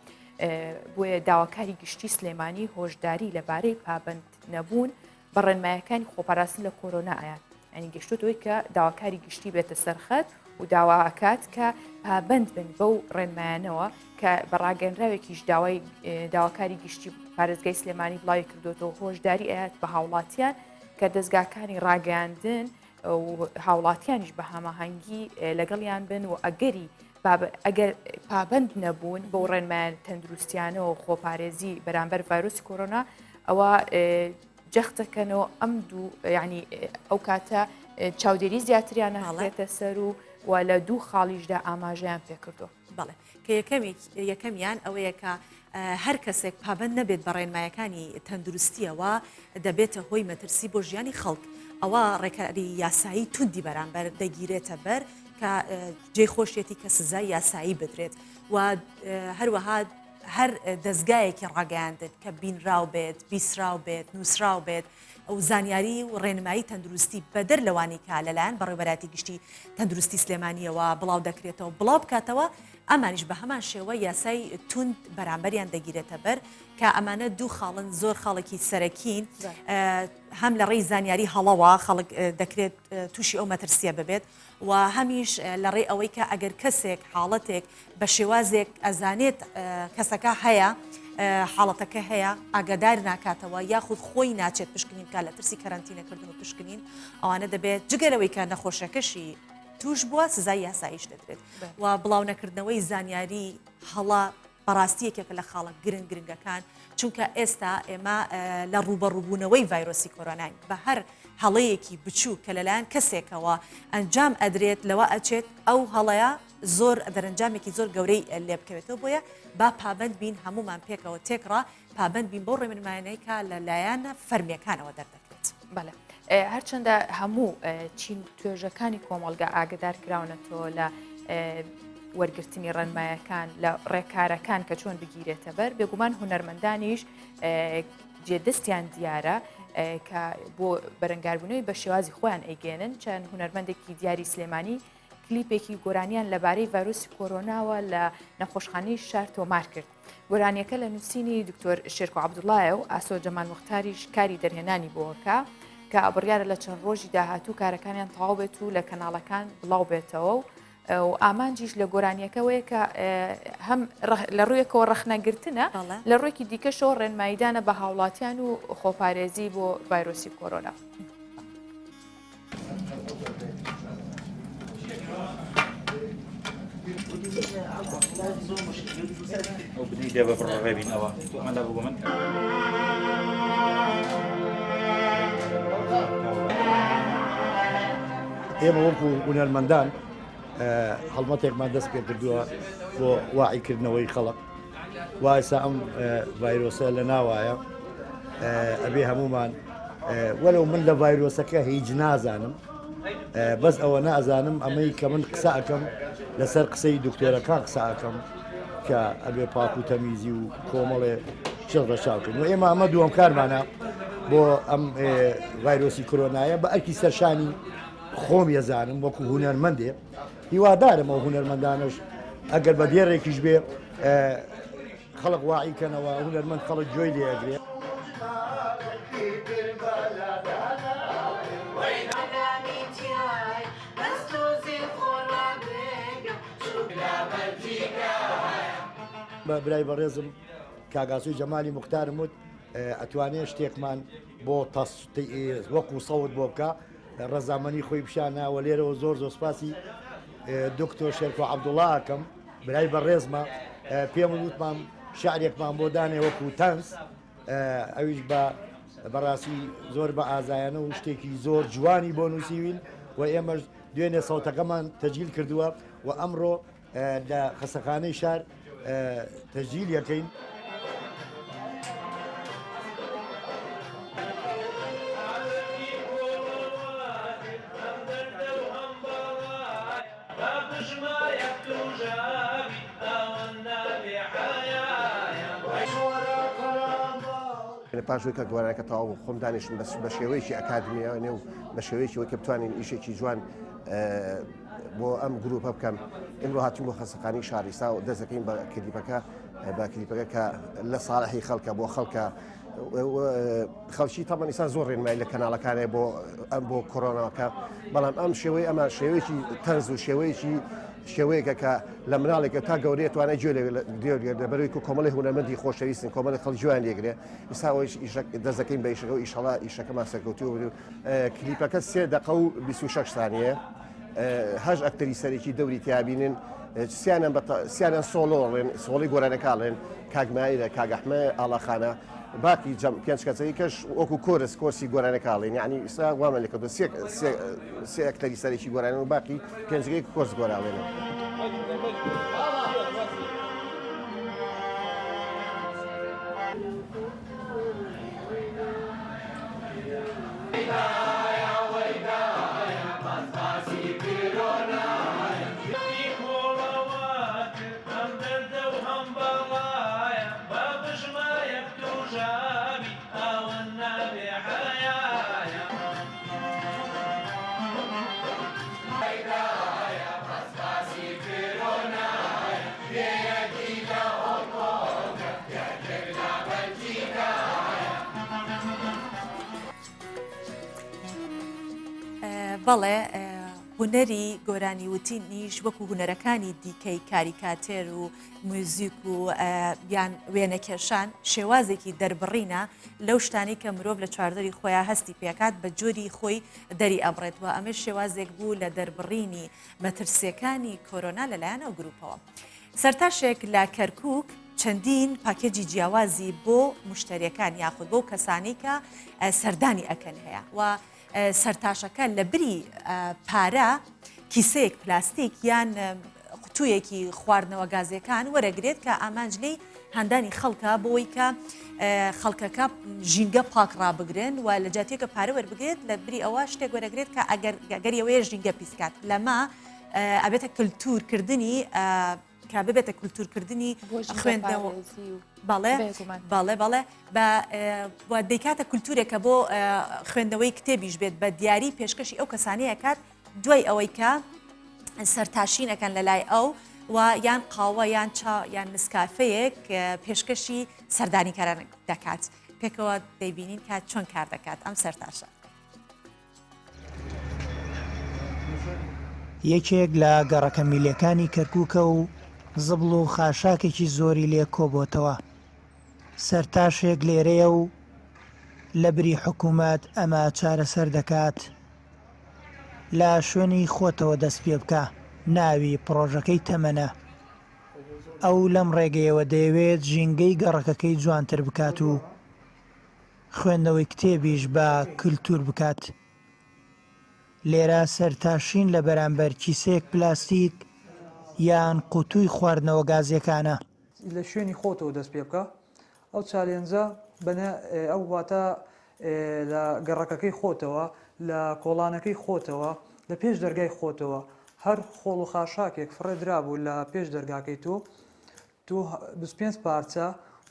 بۆیە داواکاری گشتی سلێمانی هۆشداری لەبارەی پابند نەبوون بە ڕێنمایەکانی خۆپاراستن لە کۆرۆنا ئەیات ینی گەشتۆتەوەی کە داواکاری گشتی بێتە سەرخەت و داواکات کە پابند بن بەو ڕێنمایانەوە کە بە ڕاگەنراوێکیش داوای داواکاری گشتی پارێزگای سلێمانی بڵاوی کردوێتەوە هۆشداری ئەیات بە هاوڵاتیان کە دەستگاکانی ڕاگەیاندن و هاوڵاتیانیش بە هەماهەنگی لەگەڵیان بن و ئەگەری ئەگەر پابند نەبوون بەو ڕێنمایان تەندروستیانەوە خۆپارێزی بەرامبەر ڤایرۆسی کۆرۆنا ئەوە جەختەکەنەوە ئەم دوو ینی ئەو کاتە چاودێری زیاتریان ناڵێتە سەر و و لە دوو خاڵیشدا ئاماژەیان پێکردو. بەڵێ کە یەکەمیان ئەوەیە کە هەر کەسێک پابند نەبێت بە ڕێنمایەکانی تەندروستیەوە دەبێتە هۆی مەترسی بۆ ژیانی خەڵک ئەوە ڕێکاری یاسایی توندی بەرامبەر دەگیرێتە بەر کە جێی خۆشیەتی کە سزای یاسایی بدرێت و هەروەها هەر دەزگایەکی ڕاگەیاندن کە بینراو بێت، بیسراو بێت، نووسراو بێت و زانیاری و ڕێنمایی تەندروستی بەدەر لەوانەی کە لەلایەن بەڕێوەبەرایەتی گشتی تەندروستی سلێمانییەوە بڵاو دەکرێتەوە بڵاو بکاتەوە، ئەمانیش بە هەمان شێوە یاسای توند بەرامبەریان دەگیرێتە بەر کە ئەمانە دوو خاڵن زۆر خاڵێکی سەرەکین هەم لە ڕێی زانیاری هەڵەوە خەڵک دەکرێت تووشی ئەو مەترسیە ببێت و هەمیش لە ڕێی ئەوەی کە ئەگەر کەسێک حاڵەتێک بە شێوازێک ئەزانێت کەسەکە هەیە حاڵەتەکە هەیە ئاگادار ناکاتەوە یاخود خۆی ناچێت پشکنین بکات لە ترسی کەرەنتینەکردن و پشکنین ئەوانە دەبێت جگە لەوەی کە نەخۆشەکەشی توش بووە سزای یاساییش دەدرێت و بڵاونەکردنەوەی زانیاری هەڵە بەڕاستی یەکێکە لە خاڵە گرنگ گرنگەکان چونکە ئێستا ئێمە لە ڕووبەڕووبوونەوەی ڤایرۆسی کۆرۆناین بە هەر هەڵەیەکی بچووک کە لەلایەن کەسێکەوە ئەنجام ئەدرێت لەوە ئەچێت ئەو هەڵەیە زۆر دەرەنجامێکی زۆر گەورەی لێ بکەوێتەوە بۆیە با پابند بین هەمومان پێکەوە تێکڕا پابند بین بۆ ڕێنمایانەی کە لە لایەنە فەرمیەکانەوە دەردەکرێت. بەڵێ هەرچەندە هەموو چین توێژەکانی کۆمەڵگە ئاگدار کراونەتەوە لە وەرگرتنی ڕێنمایەکان لە ڕێکارەکان کە چۆن بگیرێتە بەر بێگومان هونەرمەندانیش جێدەستیان دیارە کە بۆ بەرەنگاربوونەوەی بە شێوازی خۆیان ئەیگەێنن چەند هونەرمەندێکی دیاری سلێمانی کلیپێکی گۆرانیان لەبارەی ڤایرۆسی کۆرۆناوە لە نەخۆشخانەی شار تۆمار کرد. گۆرانیەکە لە نووسینی دکتۆر شێرکۆ عەبدوڵایە و ئاسۆ جەمال موختاریش کاری دەرهێنانی بۆکە کە بڕیارە لە چەند ڕۆژی داهاتوو کارەکانیان تەواو بێت و لە کەناڵەکان بڵاو بێتەوە و و ئامانجیش لە گۆرانیەکەوەیە کە هەم لە ڕوویەکەوە ڕەخنەگرتنە لە ڕوویەکی دیکەشەوە ڕێنماییدانە بە هاوڵاتیان و خۆپارێزی بۆ ڤایرۆسی کۆرۆنا. ئێمە وەکو هونەرمەندان هەڵمەتێکمان دەست پێ کردووە بۆ واعیکردنەوەی خەڵک وایسا ئەم ڤایرۆسە لە ناوایە ئەبێ هەمومان وەلو من لە ڤایرۆسەکە هیچ نازانم بەس ئەوە نازانم ئەمەی کە من قسە ئەەکەم لەسەر قسەی دکتۆرەکان قسە ئەەکەم کە ئەبێ پاک و تەمیزی و کۆمەڵێ چڵ ڕەچاوکردن و ئێمە ئەمە دووەم کارمانە بۆ ئەم ڤایرۆسی کرۆنایە بە ئەرکی سەرشانی خۆم یەزانم وەکو هونەرمەندێ هیوادارم ئەو هونەرمەندانەش ئەگەر بە دێڕێکیش بێ خەڵک واعی کەنەوە هونەرمەند خەڵک گوێی لێ ئەگرێ. بە برای بەڕێزم کاک ئاسۆی جەمالی موختارم وت ئەتوانێ شتێکمان بۆ وەکو سەوت بۆ بکە ڕەزامەنی خۆی پیشانا و لێرەوە زۆر زۆر سپاسی دکتۆر شێرکۆ عەبدوڵا ئەکەم برای بەڕێزمە پێم وتمان شعرێکمان بۆ دانێ وەکو تەنز ئەویش بە بەڕاستی زۆر بە ئازایانە و شتێکی زۆر جوانی بۆ نووسیوین و ئێمەش دوێنێ سەوتەکەمان تەجیل کردووە و ئەمڕۆ لە خەسەخانەی شار تەسجیل یەکەین. لە لە پاش کە گۆرانەکە تەواو بوو خۆم دانیشتم بەس بە شێوەیەکی ئەکادمیانە و بە شێوەیەکی وەکە بتوانین ئیشێکی جوان بۆ ئەم گروپە بکەم ئمڕۆ هاتین بۆ خەسەخانی شاریسا و دەستەکەین بە کلیپەکە بە کلیپەکە کە لە ساڵحی خەڵکە بۆ خەڵکە خەڵکی تەمەن ئیسا زۆر ڕێنمایی لە کەناڵەکانێ بۆ ئەم بۆ کۆرۆناکە بەڵام ئەم شێوەی ئەمە شێوەیەکی تەنز و شێوەیەکی شێوەیەکە کە لە مناڵێکە تا گەورەیە توانای گوێ لێ لەبەرەوەی کە کۆمەڵی هونەرمەندی خۆشەویستن کۆمەڵی خەڵک گوێیان لێگرێ ئیسا ئەوەیش ئیشەک دەست دەکەین بە ئیشەکە و ئیشەڵا ئیشەکەمان سەرکەوتوو بێت و کلیپەکە سێ دەقە و 26 سانیە هەشت ئەکتەری سەرەکی دەوری تیابینن سیانیان بە سیانیان سۆلۆ ئەڵێن سۆڵی گۆرانەکە ئەڵێن کاک مایرە کاک ئەحمە ئاڵاخانە باقی جەم پێنج کەسەکەی کەش وەکو کۆرس کۆرسی گۆرانەکە ئەڵێن یعنی ئیستا وامان لێ کردووە سێ سێ سێ ئەکتەری سەرەکی گۆرانن و باقی پێنجەکەی کۆرس گۆراڵێنن. بەڵێ هونەری گۆرانی وتینیش وەکو هونەرەکانی دیکەی کاریکاتێر و میوزیک و یان وێنەکێشان شێوازێکی دەربڕینە لەو شتانی کە مرۆڤ لە چواردەری خۆیان هەستی پێکات بە جۆری خۆی دەری ئەبڕێت و ئەمە شێوازێک بوو لە دەربڕینی مەترسیەکانی کۆرۆنا لەلایەن ئەو گروپەوە. سەرتاشێک لە کەرکوک چەندین پاکێجی جیاوازی بۆ مشتریەکان یاخود بۆ کەسانی کە سەردانی ئەکەن هەیە و سەرتاشەکە لە بری پارە کیسەیەک پلاستیک یان قوتوویەکی خواردنەوە گازیەکان وەرەگرێت کە ئامانج لێی هاندانی خەڵکە بۆی کە خەڵکەکە ژینگە پاک ڕابگرن و لە جاتیەکە پارە وەربگرێت لە بری ئەوە شتێک وەرەگرێت کە ئەگەر گەریەوەیە ژینگە پیسکات لەمە ئەبێتە کللتورکردنی کە ببێتە کللتورکردنی خوێندنەوە بەڵێ بەڵێ بەڵێ بە دەیکاتە کللتورێکە بۆ خوێندنەوەی کتێبیش بێت بە دیاری پێشکەشی ئەو کەسانەیە کات دوای ئەوەی کە سەرتاشین ئەکەن لە لای ئەو و یان قاوە یان چا یان نسکافەیەک پێشکەشی سەردانیکاران دەکات پێکەوە دەیبینین کە چۆن کار دەکات ئەم سەرتاشە. یەکێک لە گەڕەکە میلەکانی کەرکووکە و زبڵ و خاشاکێکی زۆری لێ کۆبۆتەوە. سەرتاشێک لێرەیە و لە بری حکوومەت ئەمە چارەسەر دەکات. لە شوێنی خۆتەوە دەست پێ بکە، ناوی پڕۆژەکەی تەمەنە. ئەو لەم ڕێگەیەوە دەیەوێت ژینگەی گەڕەکەکەی جوانتر بکات و خوێندنەوەی کتێبیش بە کلتور بکات. لێرە سەرتاشین لە بەرامبەر کیسەیەک پلاستیک یان قوتووی خواردنەوە گازییەکانە. لە شوێنی خۆتەوە دەست پێ بکە، ئەو challenge ە بەنە ئەو واتە لە گەڕەکەکەی خۆتەوە، لە کۆڵانەکەی خۆتەوە، لە پێش دەرگای خۆتەوە هەر خۆڵ و خاشاکێک فڕێ درابوو لە پێش دەرگاکەی تۆ، تۆ 25 پارچە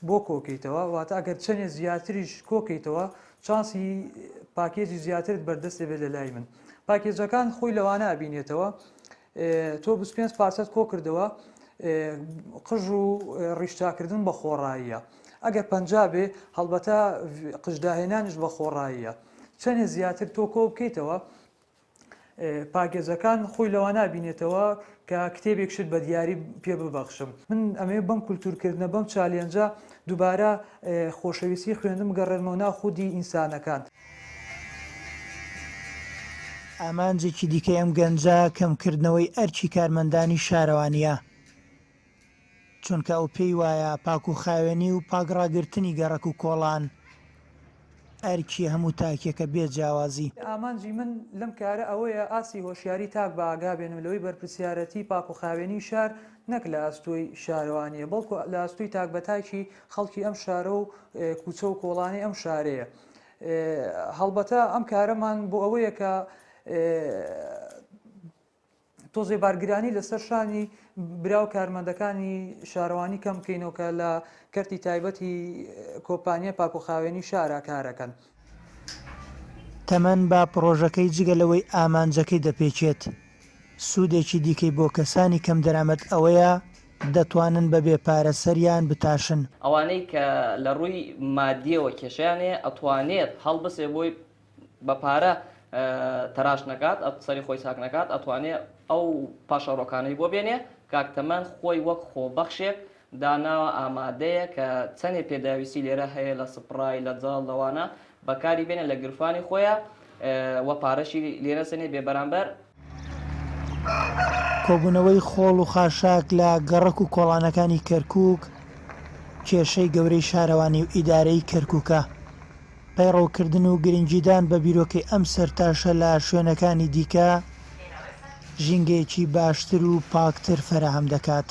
بۆ کۆکەیتەوە، واتە ئەگەر چەندێ زیاتریش کۆکەیتەوە چانسی پاکێجی زیاترت بەردەست دەبێت لە لای من. پاکێجەکان خۆی لەوانە ئەبینێتەوە تۆ 25 پارچەت کۆکردەوە قژ و ڕیشتاکردن بە خۆڕاییە ئەگەر 50 بێ هەڵبەتە قژداهێنانیش بە خۆڕاییە چەندێ زیاتر تۆ کۆ بکەیتەوە پاکێجەکان خۆی لەوانە بینێتەوە کە کتێبێک شت بە دیاری پێ ببەخشم من ئەمەوێ بەم کولتورکردنە بەم challenge ە دووبارە خۆشەویستی خوێندن بگەڕێنمەوە ناو خودی ئینسانەکان. ئامانجێکی دیکەی ئەم گەنجە کەمکردنەوەی ئەرکی کارمەندانی شارەوانییە، چونکە ئەو پێی وایە پاکوخاوێنی و پاکڕاگرتنی گەڕەک و کۆڵان ئەرکی هەموو تاکێکە بێ جیاوازی. ئامانجی من لەم کارە ئەوەیە ئاستی هۆشیاری تاک بە ئاگا بێنم لەوەی بەرپرسیارەتی پاکوخاوێنی شار نەک لە ئەستۆی شارەوانییە، بەڵکو لە ئەستۆی تاک بە تاکی خەڵکی ئەم شارە و کوچە و کۆڵانی ئەم شارەیە. هەڵبەتە ئەم کارەمان بۆ ئەوەیە کە. تۆزێ بارگرانی لەسەر شانی برا و کارمەندەکانی شارەوانی کەم بکەینەوە کە لە کەرتی تایبەتی کۆمپانیای پاکوخاوێنی شارا کارەکەن. تەمەن بە پڕۆژەکەی جگە لەوەی ئامانجەکەی دەپێکێت، سوودێکی دیکەی بۆ کەسانی کەمدەرامەت ئەوەیە دەتوانن بەبێ پارە سەریان بتاشن. ئەوانەی کە لە ڕووی مادیەوە کێشەیان هەیە ئەتوانێت هەڵبسێ بۆی بە پارە تەراش نەکات سەری خۆی چاک نەکات ئەتوانێ ئەو پاشەڕۆکانەی بۆ بێنێ کاک تەمەن خۆی وەک خۆبەخشێک داناوە ئامادەیە کە چەنێ پێداویستی لێرە هەیە لە سپڕای لە جاڵ لەوانە بەکاری بێنێ لە گرفانی خۆیا و پارەشی لێ نەسەنێ بێ بەرامبەر. کۆبوونەوەی خۆڵ و خاشاک لە گەڕەک و کۆڵانەکانی کەرکووک کێشەی گەورەی شارەوانی و ئیدارەی کەرکووکە. پەیڕەوکردن و گرنگیدان بە بیرۆکەی ئەم سەرتاشە لە شوێنەکانی دیکە ژینگەیەکی باشتر و پاکتر فەراهەم دەکات.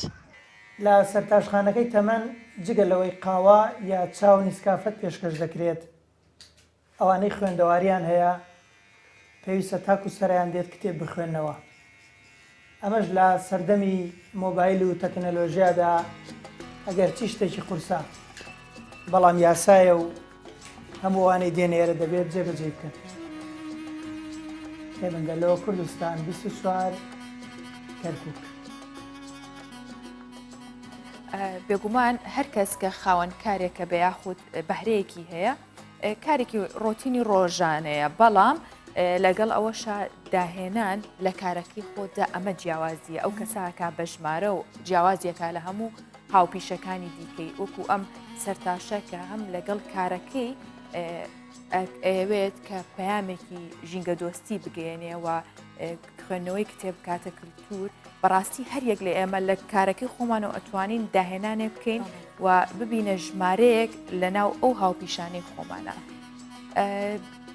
لە سەرتاشخانەکەی تەمەن جگە لەوەی قاوە یا چا و نیسکافەت پێشکەش دەکرێت، ئەوانەی خوێندەواریان هەیە پێویستە تاکو سەرایان دێت کتێب بخوێننەوە. ئەمەش لە سەردەمی مۆبایل و تەکنەلۆژیادا ئەگەرچی شتێکی قورسە، بەڵام یاسایە و هەموو ئەوانەی دێنە ئێرە دەبێت جێبەجێی بکەن. هێمن گەلۆ، کوردستان 24، کەرکوک. بێگومان هەر کەس کە خاوەن کارێکە بە یاخود بەهرەیەکی هەیە کارێکی ڕۆتینی ڕۆژانەیە بەڵام لەگەڵ ئەوەشا داهێنان لە کارەکەی خۆتدا ئەمە جیاوازیە ئەو کەساکە بە ژمارە و جیاوازیەکە لە هەموو هاوپیشەکانی دیکەی وەکو ئەم سەرتاشە کە هەم لەگەڵ کارەکەی ئەیەوێت کە پەیامێکی ژینگە دۆستی بگەێنێ و خوێندنەوەی کتێب بکاتە کللتور بەڕاستی هەر یەک لە ئێمە لە کارەکەی خۆمانەوە ئەتوانین داهێنانێ بکەین و ببینە ژمارەیەک لە ناو ئەو هاوپیشانەی خۆمانە.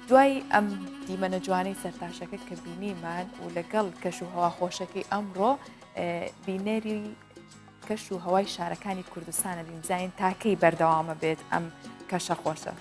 دوای ئەم دیمەنە جوانەی سەرتاشەکە کە بینیمان و لەگەڵ کەش و هەوا خۆشەکەی ئەمڕۆ بینەری کەش و هەوای شارەکانی کوردستانە بین بزانین تاکەی بەردەوامە بێت ئەم کەشە خۆشە.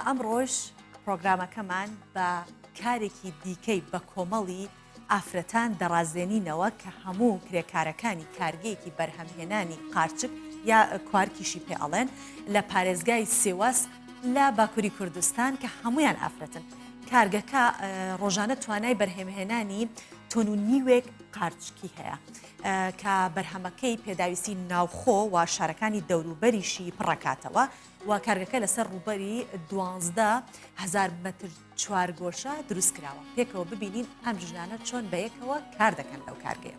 ئەمڕۆش پرۆگرامەکەمان بە کارێکی دیکەی بە کۆمەڵی. ئافرەتان دەڕازێنینەوە کە هەموو کرێکارەکانی کارگەیەکی بەرهەمهێنانی قارچک یا کوارکیشی پێ ئەڵێن لە پارێزگای سێواس لە باکوری کوردستان کە هەمویان ئافرەتن. کارگەکە ڕۆژانە توانای بەرهەمهێنانی تۆن و نیوێک قارچکی هەیە کە بەرهەمەکەی پێداویستی ناوخۆ و شارەکانی دەوروبەریشی پڕەکاتەوە و کارگەکە لەسەر ڕووبەری 12 هزار مەتر چوارگۆشە دروست کراوە. پێکەوە ببینین ئەم ژنانە چۆن بەیەکەوە کار دەکەن لەو کارگەیە.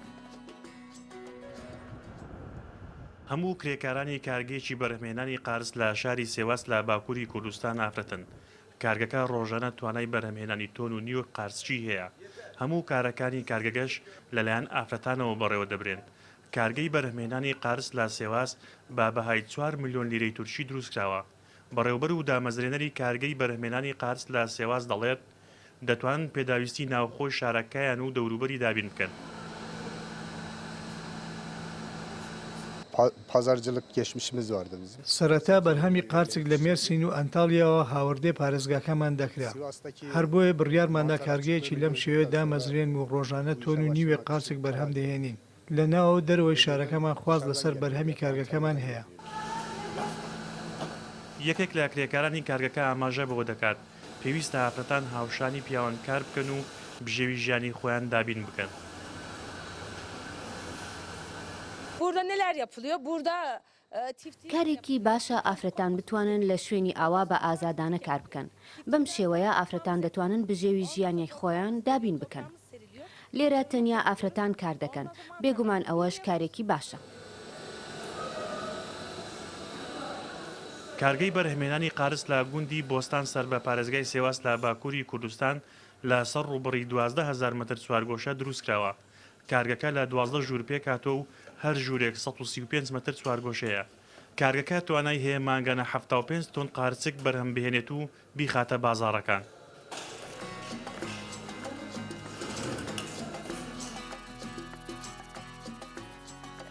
هەموو کرێکارانی کارگەیەکی بەرهەمهێنانی قارچ لە شاری سێواس لە باکووری کوردستان ئافرەتن. کارگەکە ڕۆژانە توانای بەرهەمهێنانی تۆن و نیوێک قارچکی هەیە. هەموو کارەکانی کارگەگەش لەلایەن ئافرەتانەوە بەڕێوەدەبرێن. کارگەی بەرهەمهێنانی قارچ لە سێواس بە بەهای چوار ملیۆن لیرەی تورکی دروستکراوە. بەڕێوبەر و دامەزرێنەری کارگەی بەرهەمهێنانی قارچ لە سێواس دەڵێت، دەتوانن پێداویستی ناوخۆی شارەکەیان و دەوروبەری دابین بکەن. Pazarcılık geçmişimiz vardı bizim. سەرەتا بەرهەمی قارچک لە مێرسین و ئەنتاڵیاوە هاوردەی پارێزگاکەمان دەکرا، هەر بۆیە بڕیارماندا کارگەیەکی لەم شێوەیە دامەزرێنم و ڕۆژانە تۆن و نیوێک قارچک بەرهەم دەهێنین. لە ناوە و دەرەوەی شارەکەمان خواست لەسەر بەرهەمی کارگەکەمان هەیە. یەکێک لە کرێکارانی کارگەکە ئاماژە بەوە دەکات، پێویستە ئافرەتان هاوشانی پیاوان کار بکەن و بژێوی ژیانی خۆیان دابین بکەن. کارێکی باشە ئافرەتان بتوانن لە شوێنی ئاوا بە ئازادانە کار بکەن، بەم شێوەیە ئافرەتان دەتوانن بژێوی ژیانی خۆیان دابین بکەن. لێرە تەنیا ئافرەتان کار دەکەن، بێگومان ئەوەش کارێکی باشە. کارگەی بەرهەمهێنانی قارچ لە گوندی بۆستان سەر بە پارێزگای سێواس لە باکووری کوردستان لە سەر ڕووبڕی 12 هەزار مەتر چوارگۆشە دروستکراوە. کارگەکە لە 12 ژوور پێکهاتووە و هەر ژوورێک 135 مەتر چوارگۆشەیە. کارگەکە توانای هەیە مانگانە 75 تۆن قارچک بەرهەم بهێنێت و بیخاتە بازاڕەکان.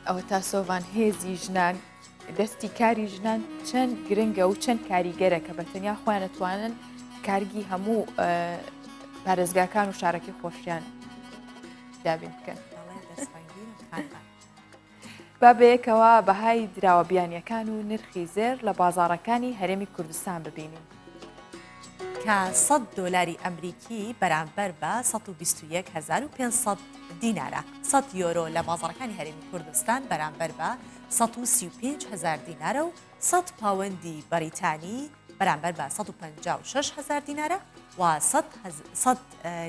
ئەوەتا سۆڤان هێزی ژنان دەستی کاری ژنان چەند گرنگە و چەند کاریگەرە کە بە تەنیا خۆیان ئەتوانن کارگی هەموو پارێزگاکان و شارەکەی خۆشیان دابین بکەن. با بەیەکەوە بەهای دراوە بیانیەکان و نرخی زێر لە بازاڕەکانی هەرێمی کوردستان ببینین. کە 100 دۆلاری ئەمریکی بەرامبەر بە 121500 دینارە، 100 یۆرۆ لە بازاڕەکانی هەرێمی کوردستان بەرامبەر بە 135 هەزار دینارە و 100 پاوەندی بەریتانی بەرامبەر بە 156 هەزار دینارە و 100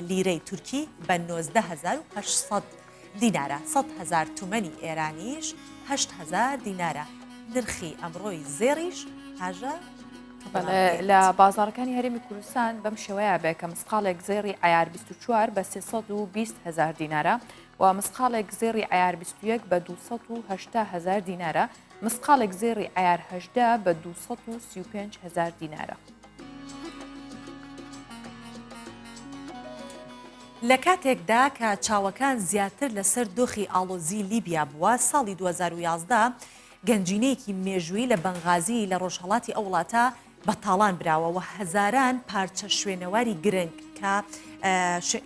لیرەی تورکی بە 19800 دینارە، 100 هەزار تومەنی ئێرانیش 8000 دینارە، نرخی ئەمڕۆی زێڕیش هاژە بەڵێ لە بازاڕەکانی هەرێمی کوردستان بەم شێوەیە بێ کە مسقاڵێک زێڕی عیار 24 بە 320 هزار دینارە و مسقاڵێک زێڕی عیار 21 بە 280 هزار دینارە مسقاڵێک زێڕی عیار 18 بە 235 هزار دینارە. لە کاتێکدا کە چاوەکان زیاتر لەسەر دۆخی ئاڵۆزی لیبیا بووە، ساڵی 2011 گەنجینەیەکی مێژوویی لە بەنغازی لە ڕۆژهەڵاتی ئەو وڵاتە بە تاڵان براوە و هەزاران پارچە شوێنەواری گرنگ کە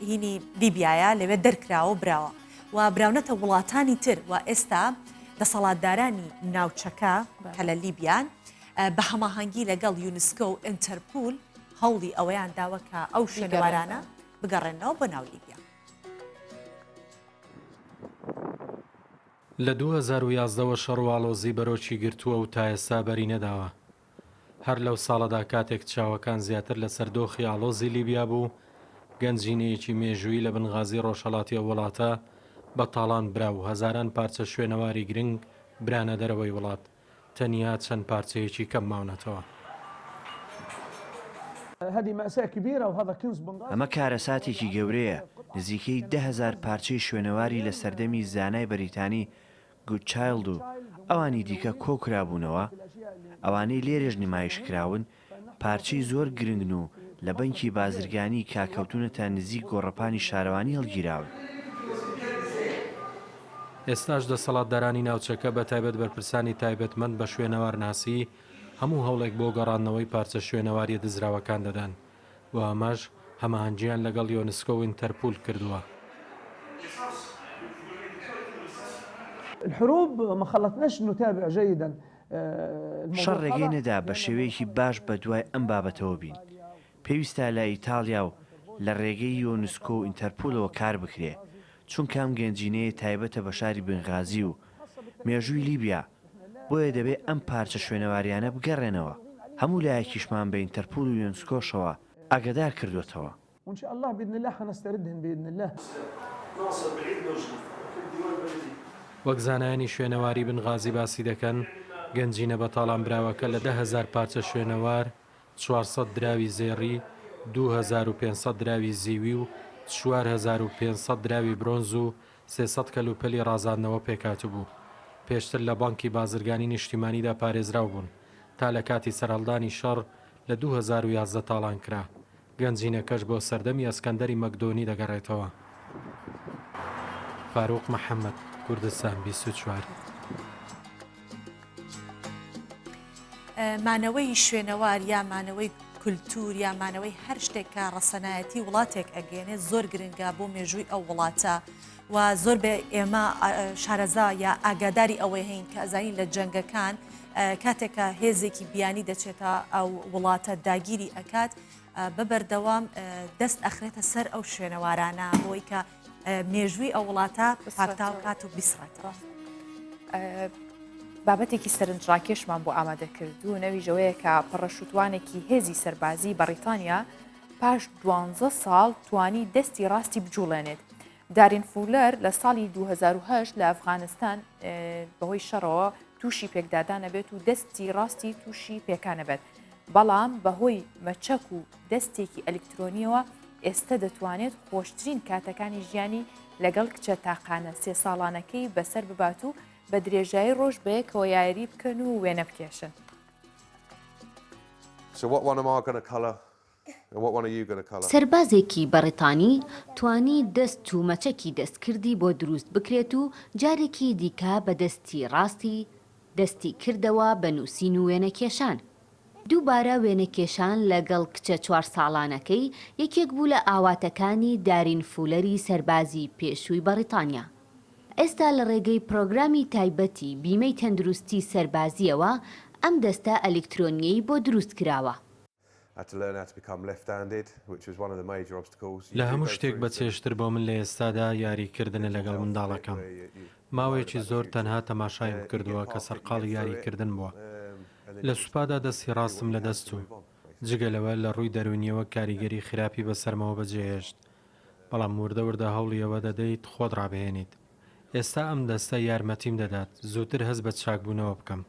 هینی لیبیایە لەوێ دەرکراوە و براوە و براونەتە وڵاتانی تر و ئێستا دەسەڵاتدارانی ناوچەکە کە لە لیبیان بە هەماهەنگی لەگەڵ یونسکۆ و ئینتەرپول هەوڵی ئەوەیان داوە کە ئەو شوێنەوارانە بگەڕێنەوە بۆ ناو لیبیا. لە 2011 وە شەڕ و ئاڵۆزی بەرۆکی گرتووە و تا ئێستا بەری نەداوە. هەر لەو ساڵەدا کاتێک چاوەکان زیاتر لەسەر دۆخی ئاڵۆزی لیبیا بوو، گەنجینەیەکی مێژوویی لە بنغازی ڕۆژهەڵاتی ئەو وڵاتە بە تاڵان برا و هەزاران پارچە شوێنەواری گرنگ برانە دەرەوەی وڵات. تەنیا چەند پارچەیەکی کەم ماونەتەوە. ئەمە کارەساتێکی گەورەیە، نزیکەی 10,000 پارچەی شوێنەواری لە سەردەمی زانای بەریتانی گودچایڵد و ئەوانی دیکە کۆکرابوونەوە، ئەوانەی لێرەش نمایشکراون پارچەی زۆر گرنگن و لە بەنکی بازرگانی کە کەوتوونەتە نزیک گۆڕەپانی شارەوانی هەڵگیراون. ئێستاش دەسەڵاتدارانی ناوچەکە بە تایبەت بەرپرسانی تایبەتمەند بە شوێنەوارناسی هەموو هەوڵێک بۆ گەڕاندنەوەی پارچە شوێنەواریە دزراوەکان دەدەن، بۆ ئەمەش هەماهەنگییان لەگەڵ یۆنسکۆ و ئینتەرپول کردووە. الحروب ما خلتناش نتابع جيدا شەڕ رێگەی نەدا بە شێوەیەکی باش بەدوای ئەم بابەتەوە بین. پێویستە لە ئیتاڵیا و لە رێگەی یۆنسکۆ و ئینتەرپولەوە کار بکرێ، چونکە ئەم گەنجینەیە تایبەتە بە شاری بنغازی و مێژووی لیبیا، بۆیە دەبێ ئەم پارچە شوێنەوارییانە بگەڕێنەوە. هەموو لایەکیشمان بە ئینتەرپول و یۆنسکۆشەوە ئاگادار کردووەتەوە. وان شاء اللە باذن اللە حنستردهن باذن اللە. وەک زانایانی شوێنەواری بنغازی باسی دەکەن، گەنجینە بەتاڵانبراوەکە لە 10,000 پارچە شوێنەوار، 400 دراوی زێڕی، 2500 دراوی زیوی و 4500 دراوی برۆنز و 300 کەلوپەلی ڕازاندنەوە پێکهاتبوو. پێشتر لە بانکی بازرگانی نیشتیمانیدا پارێزراو بوون، تا لە کاتی سەرهەڵدانی شەڕ لە 2011 تاڵان کرا. گەنجینەکەش بۆ سەردەمی ئەسکەندەری مەکدۆنی دەگەڕێتەوە. فاروق محەمەد، کوردستان 24. مانەوەی شوێنەوار یا مانەوەی کولتوور یا مانەوەی هەر شتێک کە ڕەسەنایەتی وڵاتێک ئەگەێنێت زۆر گرنگە بۆ مێژووی ئەو وڵاتە و زۆر بە ئێمە شارەزا یا ئاگاداری ئەوەی هەین کە ئەزانین لە جەنگەکان کاتێکە هێزێکی بیانی دەچێتە ئەو وڵاتە داگیری ئەکات بە بەردەوام دەست ئەخرێتە سەر ئەو شوێنەوارانە بۆی کە مێژووی ئەو وڵاتە پاکتاو کات و بیسڕێتەوە. بابەتێکی سەرنجڕاکێشمان بۆ ئامادەکردوو نەویژەوەیە کە پەڕەشوتوانێکی هێزی سەربازی بەڕیتانیا پاش دوانزە ساڵ توانی دەستی ڕاستی بجوڵێنێت. دارین فولەر لە ساڵی 2008 لە ئەفغانستان بەهۆی شەڕەوە تووشی پێکدادانەبێت و دەستی ڕاستی تووشی پێکانەبێت. بەڵام بەهۆی مەچەک و دەستێکی ئەلیکترۆنیەوە ئێستە دەتوانێت خۆشترین کاتەکانی ژیانی لەگەڵ کچە تاقانە سێ ساڵانەکەی بەسەر ببات و بە درێژایی ڕۆژ بەیەکەوە یاری بکەن و وێنە بکێشن. So what one am I gonna colour and what one are you gonna colour? سەربازێکی بەڕیتانی توانی دەست و مەچەکی دەستکردی بۆ دروست بکرێت و جارێکی دیکە بە دەستی ڕاستی دەستی کردەوە بە نووسین و وێنەکێشان. دووبارە وێنەکێشان لەگەڵ کچە چوار ساڵانەکەی یەکێک بوو لە ئاواتەکانی دارین فولەری سەربازی پێشووی بەڕیتانیا. ئێستا لە ڕێگەی پرۆگرامی تایبەتی بیمەی تەندروستی سەربازییەوە ئەم دەستە ئەلیکترۆنییەی بۆ دروست کراوە. لە هەموو شتێک بەچێژتر بۆ من لە ئێستادا یاریکردنە لەگەڵ منداڵەکەم. ماوەیەکی زۆر تەنها تەماشایم کردووە کە سەرقاڵی یاریکردن بووە. لە سوپادا دەستی ڕاستم لەدەست چوو. جگە لەوە لە ڕووی دەروونییەوە کاریگەری خراپی بەسەرمەوە بەجێهێشت. بەڵام وردە وردە هەوڵی ئەوە دەدەیت خۆت ڕابهێنیت. ئێستا ئەم دەستە یارمەتیم دەدات زووتر هەست بە چاکبوونەوە بکەم.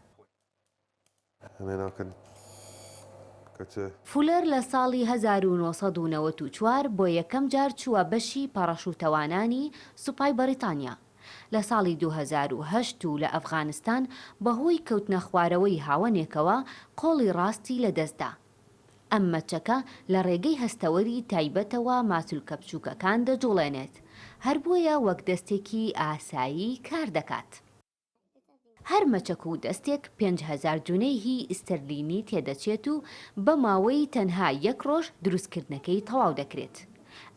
فولەر لە ساڵی 1994 بۆ یەکەم جار چووە بەشی پەڕەشوتەوانانی سوپای بەڕیتانیا. لە ساڵی 2008 و لە ئەفغانستان بەهۆی کەوتنەخوارەوەی هاوەنێکەوە قۆڵی ڕاستی لەدەستدا. ئەم مەچەکە لە ڕێگەی هەستەوەری تایبەتەوە ماسولکە بچووکەکان دەجوڵێنێت، هەر بۆیە وەک دەستێکی ئاسایی کار دەکات. هەر مەچەک و دەستێک 5000 جونەیهی ئیستەرلینی تێدەچێت و بە ماوەی تەنها یەک ڕۆژ دروستکردنەکەی تەواو دەکرێت.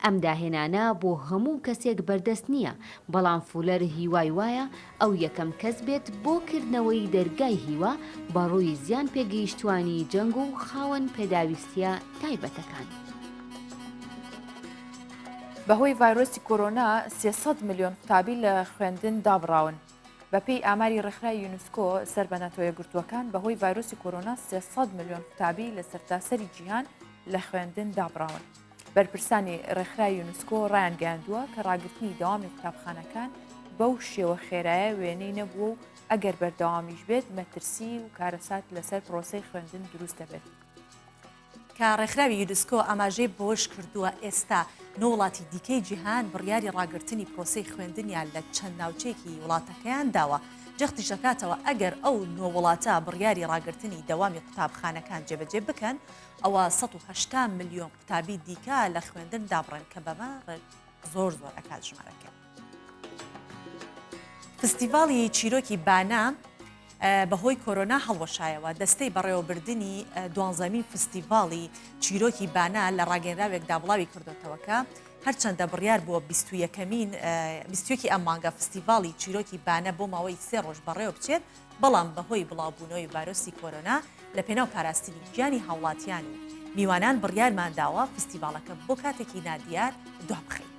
ئەم داهێنانە بۆ هەموو کەسێک بەردەست نییە، بەڵام فولەر هیوای وایە ئەو یەکەم کەس بێت بۆ کردنەوەی دەرگای هیوا بە ڕووی زیان پێگەیشتووانی جەنگ و خاوەن پێداویستییە تایبەتەکان. بەهۆی ڤایرۆسی کۆرۆنا 300 ملیۆن قوتابی لە خوێندن دابڕاون. بەپێی ئاماری ڕێکخراوی یونسکۆ سەر بە نەتەوە یەکگرتووەکان بەهۆی ڤایرۆسی کۆرۆنا 300 ملیۆن قوتابی لە سەرتاسەری جیهان لە خوێندن دابڕاون. بەرپرسانی ڕێکخراوی یونسکۆ ڕایانگەیاندووە کە ڕاگرتنی دەوامی قوتابخانەکان بەو شێوە خێرایە وێنەی نەبووە و ئەگەر بەردەوامیش بێت مەترسی و کارەسات لەسەر پرۆسەی خوێندن دروست دەبێت. کە ڕێکخراوی یونسکۆ ئاماژەی بەوەشکردووە، ئێستا نۆ وڵاتی دیکەی جیهان بڕیاری ڕاگرتنی پرۆسەی خوێندنیان لە چەند ناوچەیەکی وڵاتەکەیان داوە، جەختیشدەکاتەوە ئەگەر ئەو نۆ وڵاتە بڕیاری ڕاگرتنی دەوامی قوتابخانەکان جێبەجێ بکەن، ئەوا 180 ملیۆن قوتابی دیکە لە خوێندن دابڕێن کە بەمە زۆر زۆر ئەکات ژمارەکە. فستیڤاڵی چیرۆکی بانە بەهۆی کۆرۆنا هەڵوەشایەوە، دەستەی بەڕێوەبردنی دوانزەمین فستیڤاڵی چیرۆکی بانە لە ڕاگەنراوێکدا بڵاوی کردوتەوە کە. هەرچەندە بڕیار بووە بیستویەکەمین بیستویەکی ئەم مانگە فستیڤاڵی چیرۆکی بانە بۆ ماوەی سێ ڕۆژ بەڕێوە بچێت، بەڵام بەهۆی بڵاوبوونەوەی ڤایرۆسی کۆرۆنا لەپێناو پاراستنی گیانی هاوڵاتیان و میوانان بڕیارمانداوە فستیڤاڵەکە بۆ کاتێکی نادیار دوابخەین.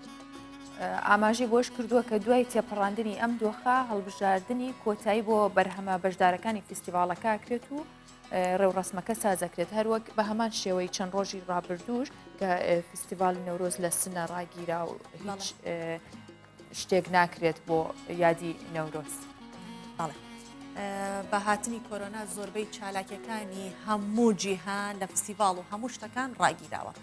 ئاماژەی بەوەش کردووە کە دوای تێپەڕاندنی ئەم دۆخە هەڵبژاردنی کۆتایی بۆ بەرهەمە بەشدارەکانی فیستیڤاڵەکە ئەکرێت و ڕێوڕەسمەکە سازەکرێت هەروەک بە هەمان شێوەی چەند ڕۆژی ڕابردووش کە فیستیڤاڵی نەورۆز لە سنە ڕاگیرا و هیچ شتێک ناکرێت بۆ یادی نەورۆز. بەڵێ. بە هاتنی کۆرۆنا زۆربەی چالاکیەکانی هەموو جیهان لە فستیڤاڵ و هەموو شتەکان ڕاگیراوە.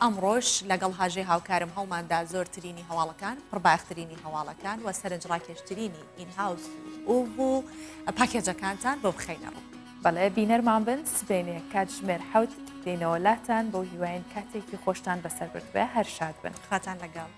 ئەمڕۆش لەگەڵ هاژەی هاوکارم هەڵماندا زۆرترینی هەواڵەکان، پڕبایەخترینی هەواڵەکان و سەرنجڕاکێشترینی in-house و ئوڤ و پاکێجەکانتان بۆ بخەینە ڕوو. بەڵێ بینەرمان بن سبەینێ کاتژمێر حەوت دێینەوە لاتان بەو هیواین کاتێکی خۆشتان بەسەر بردبێ هەر شاد بن. خواتان لەگەڵ.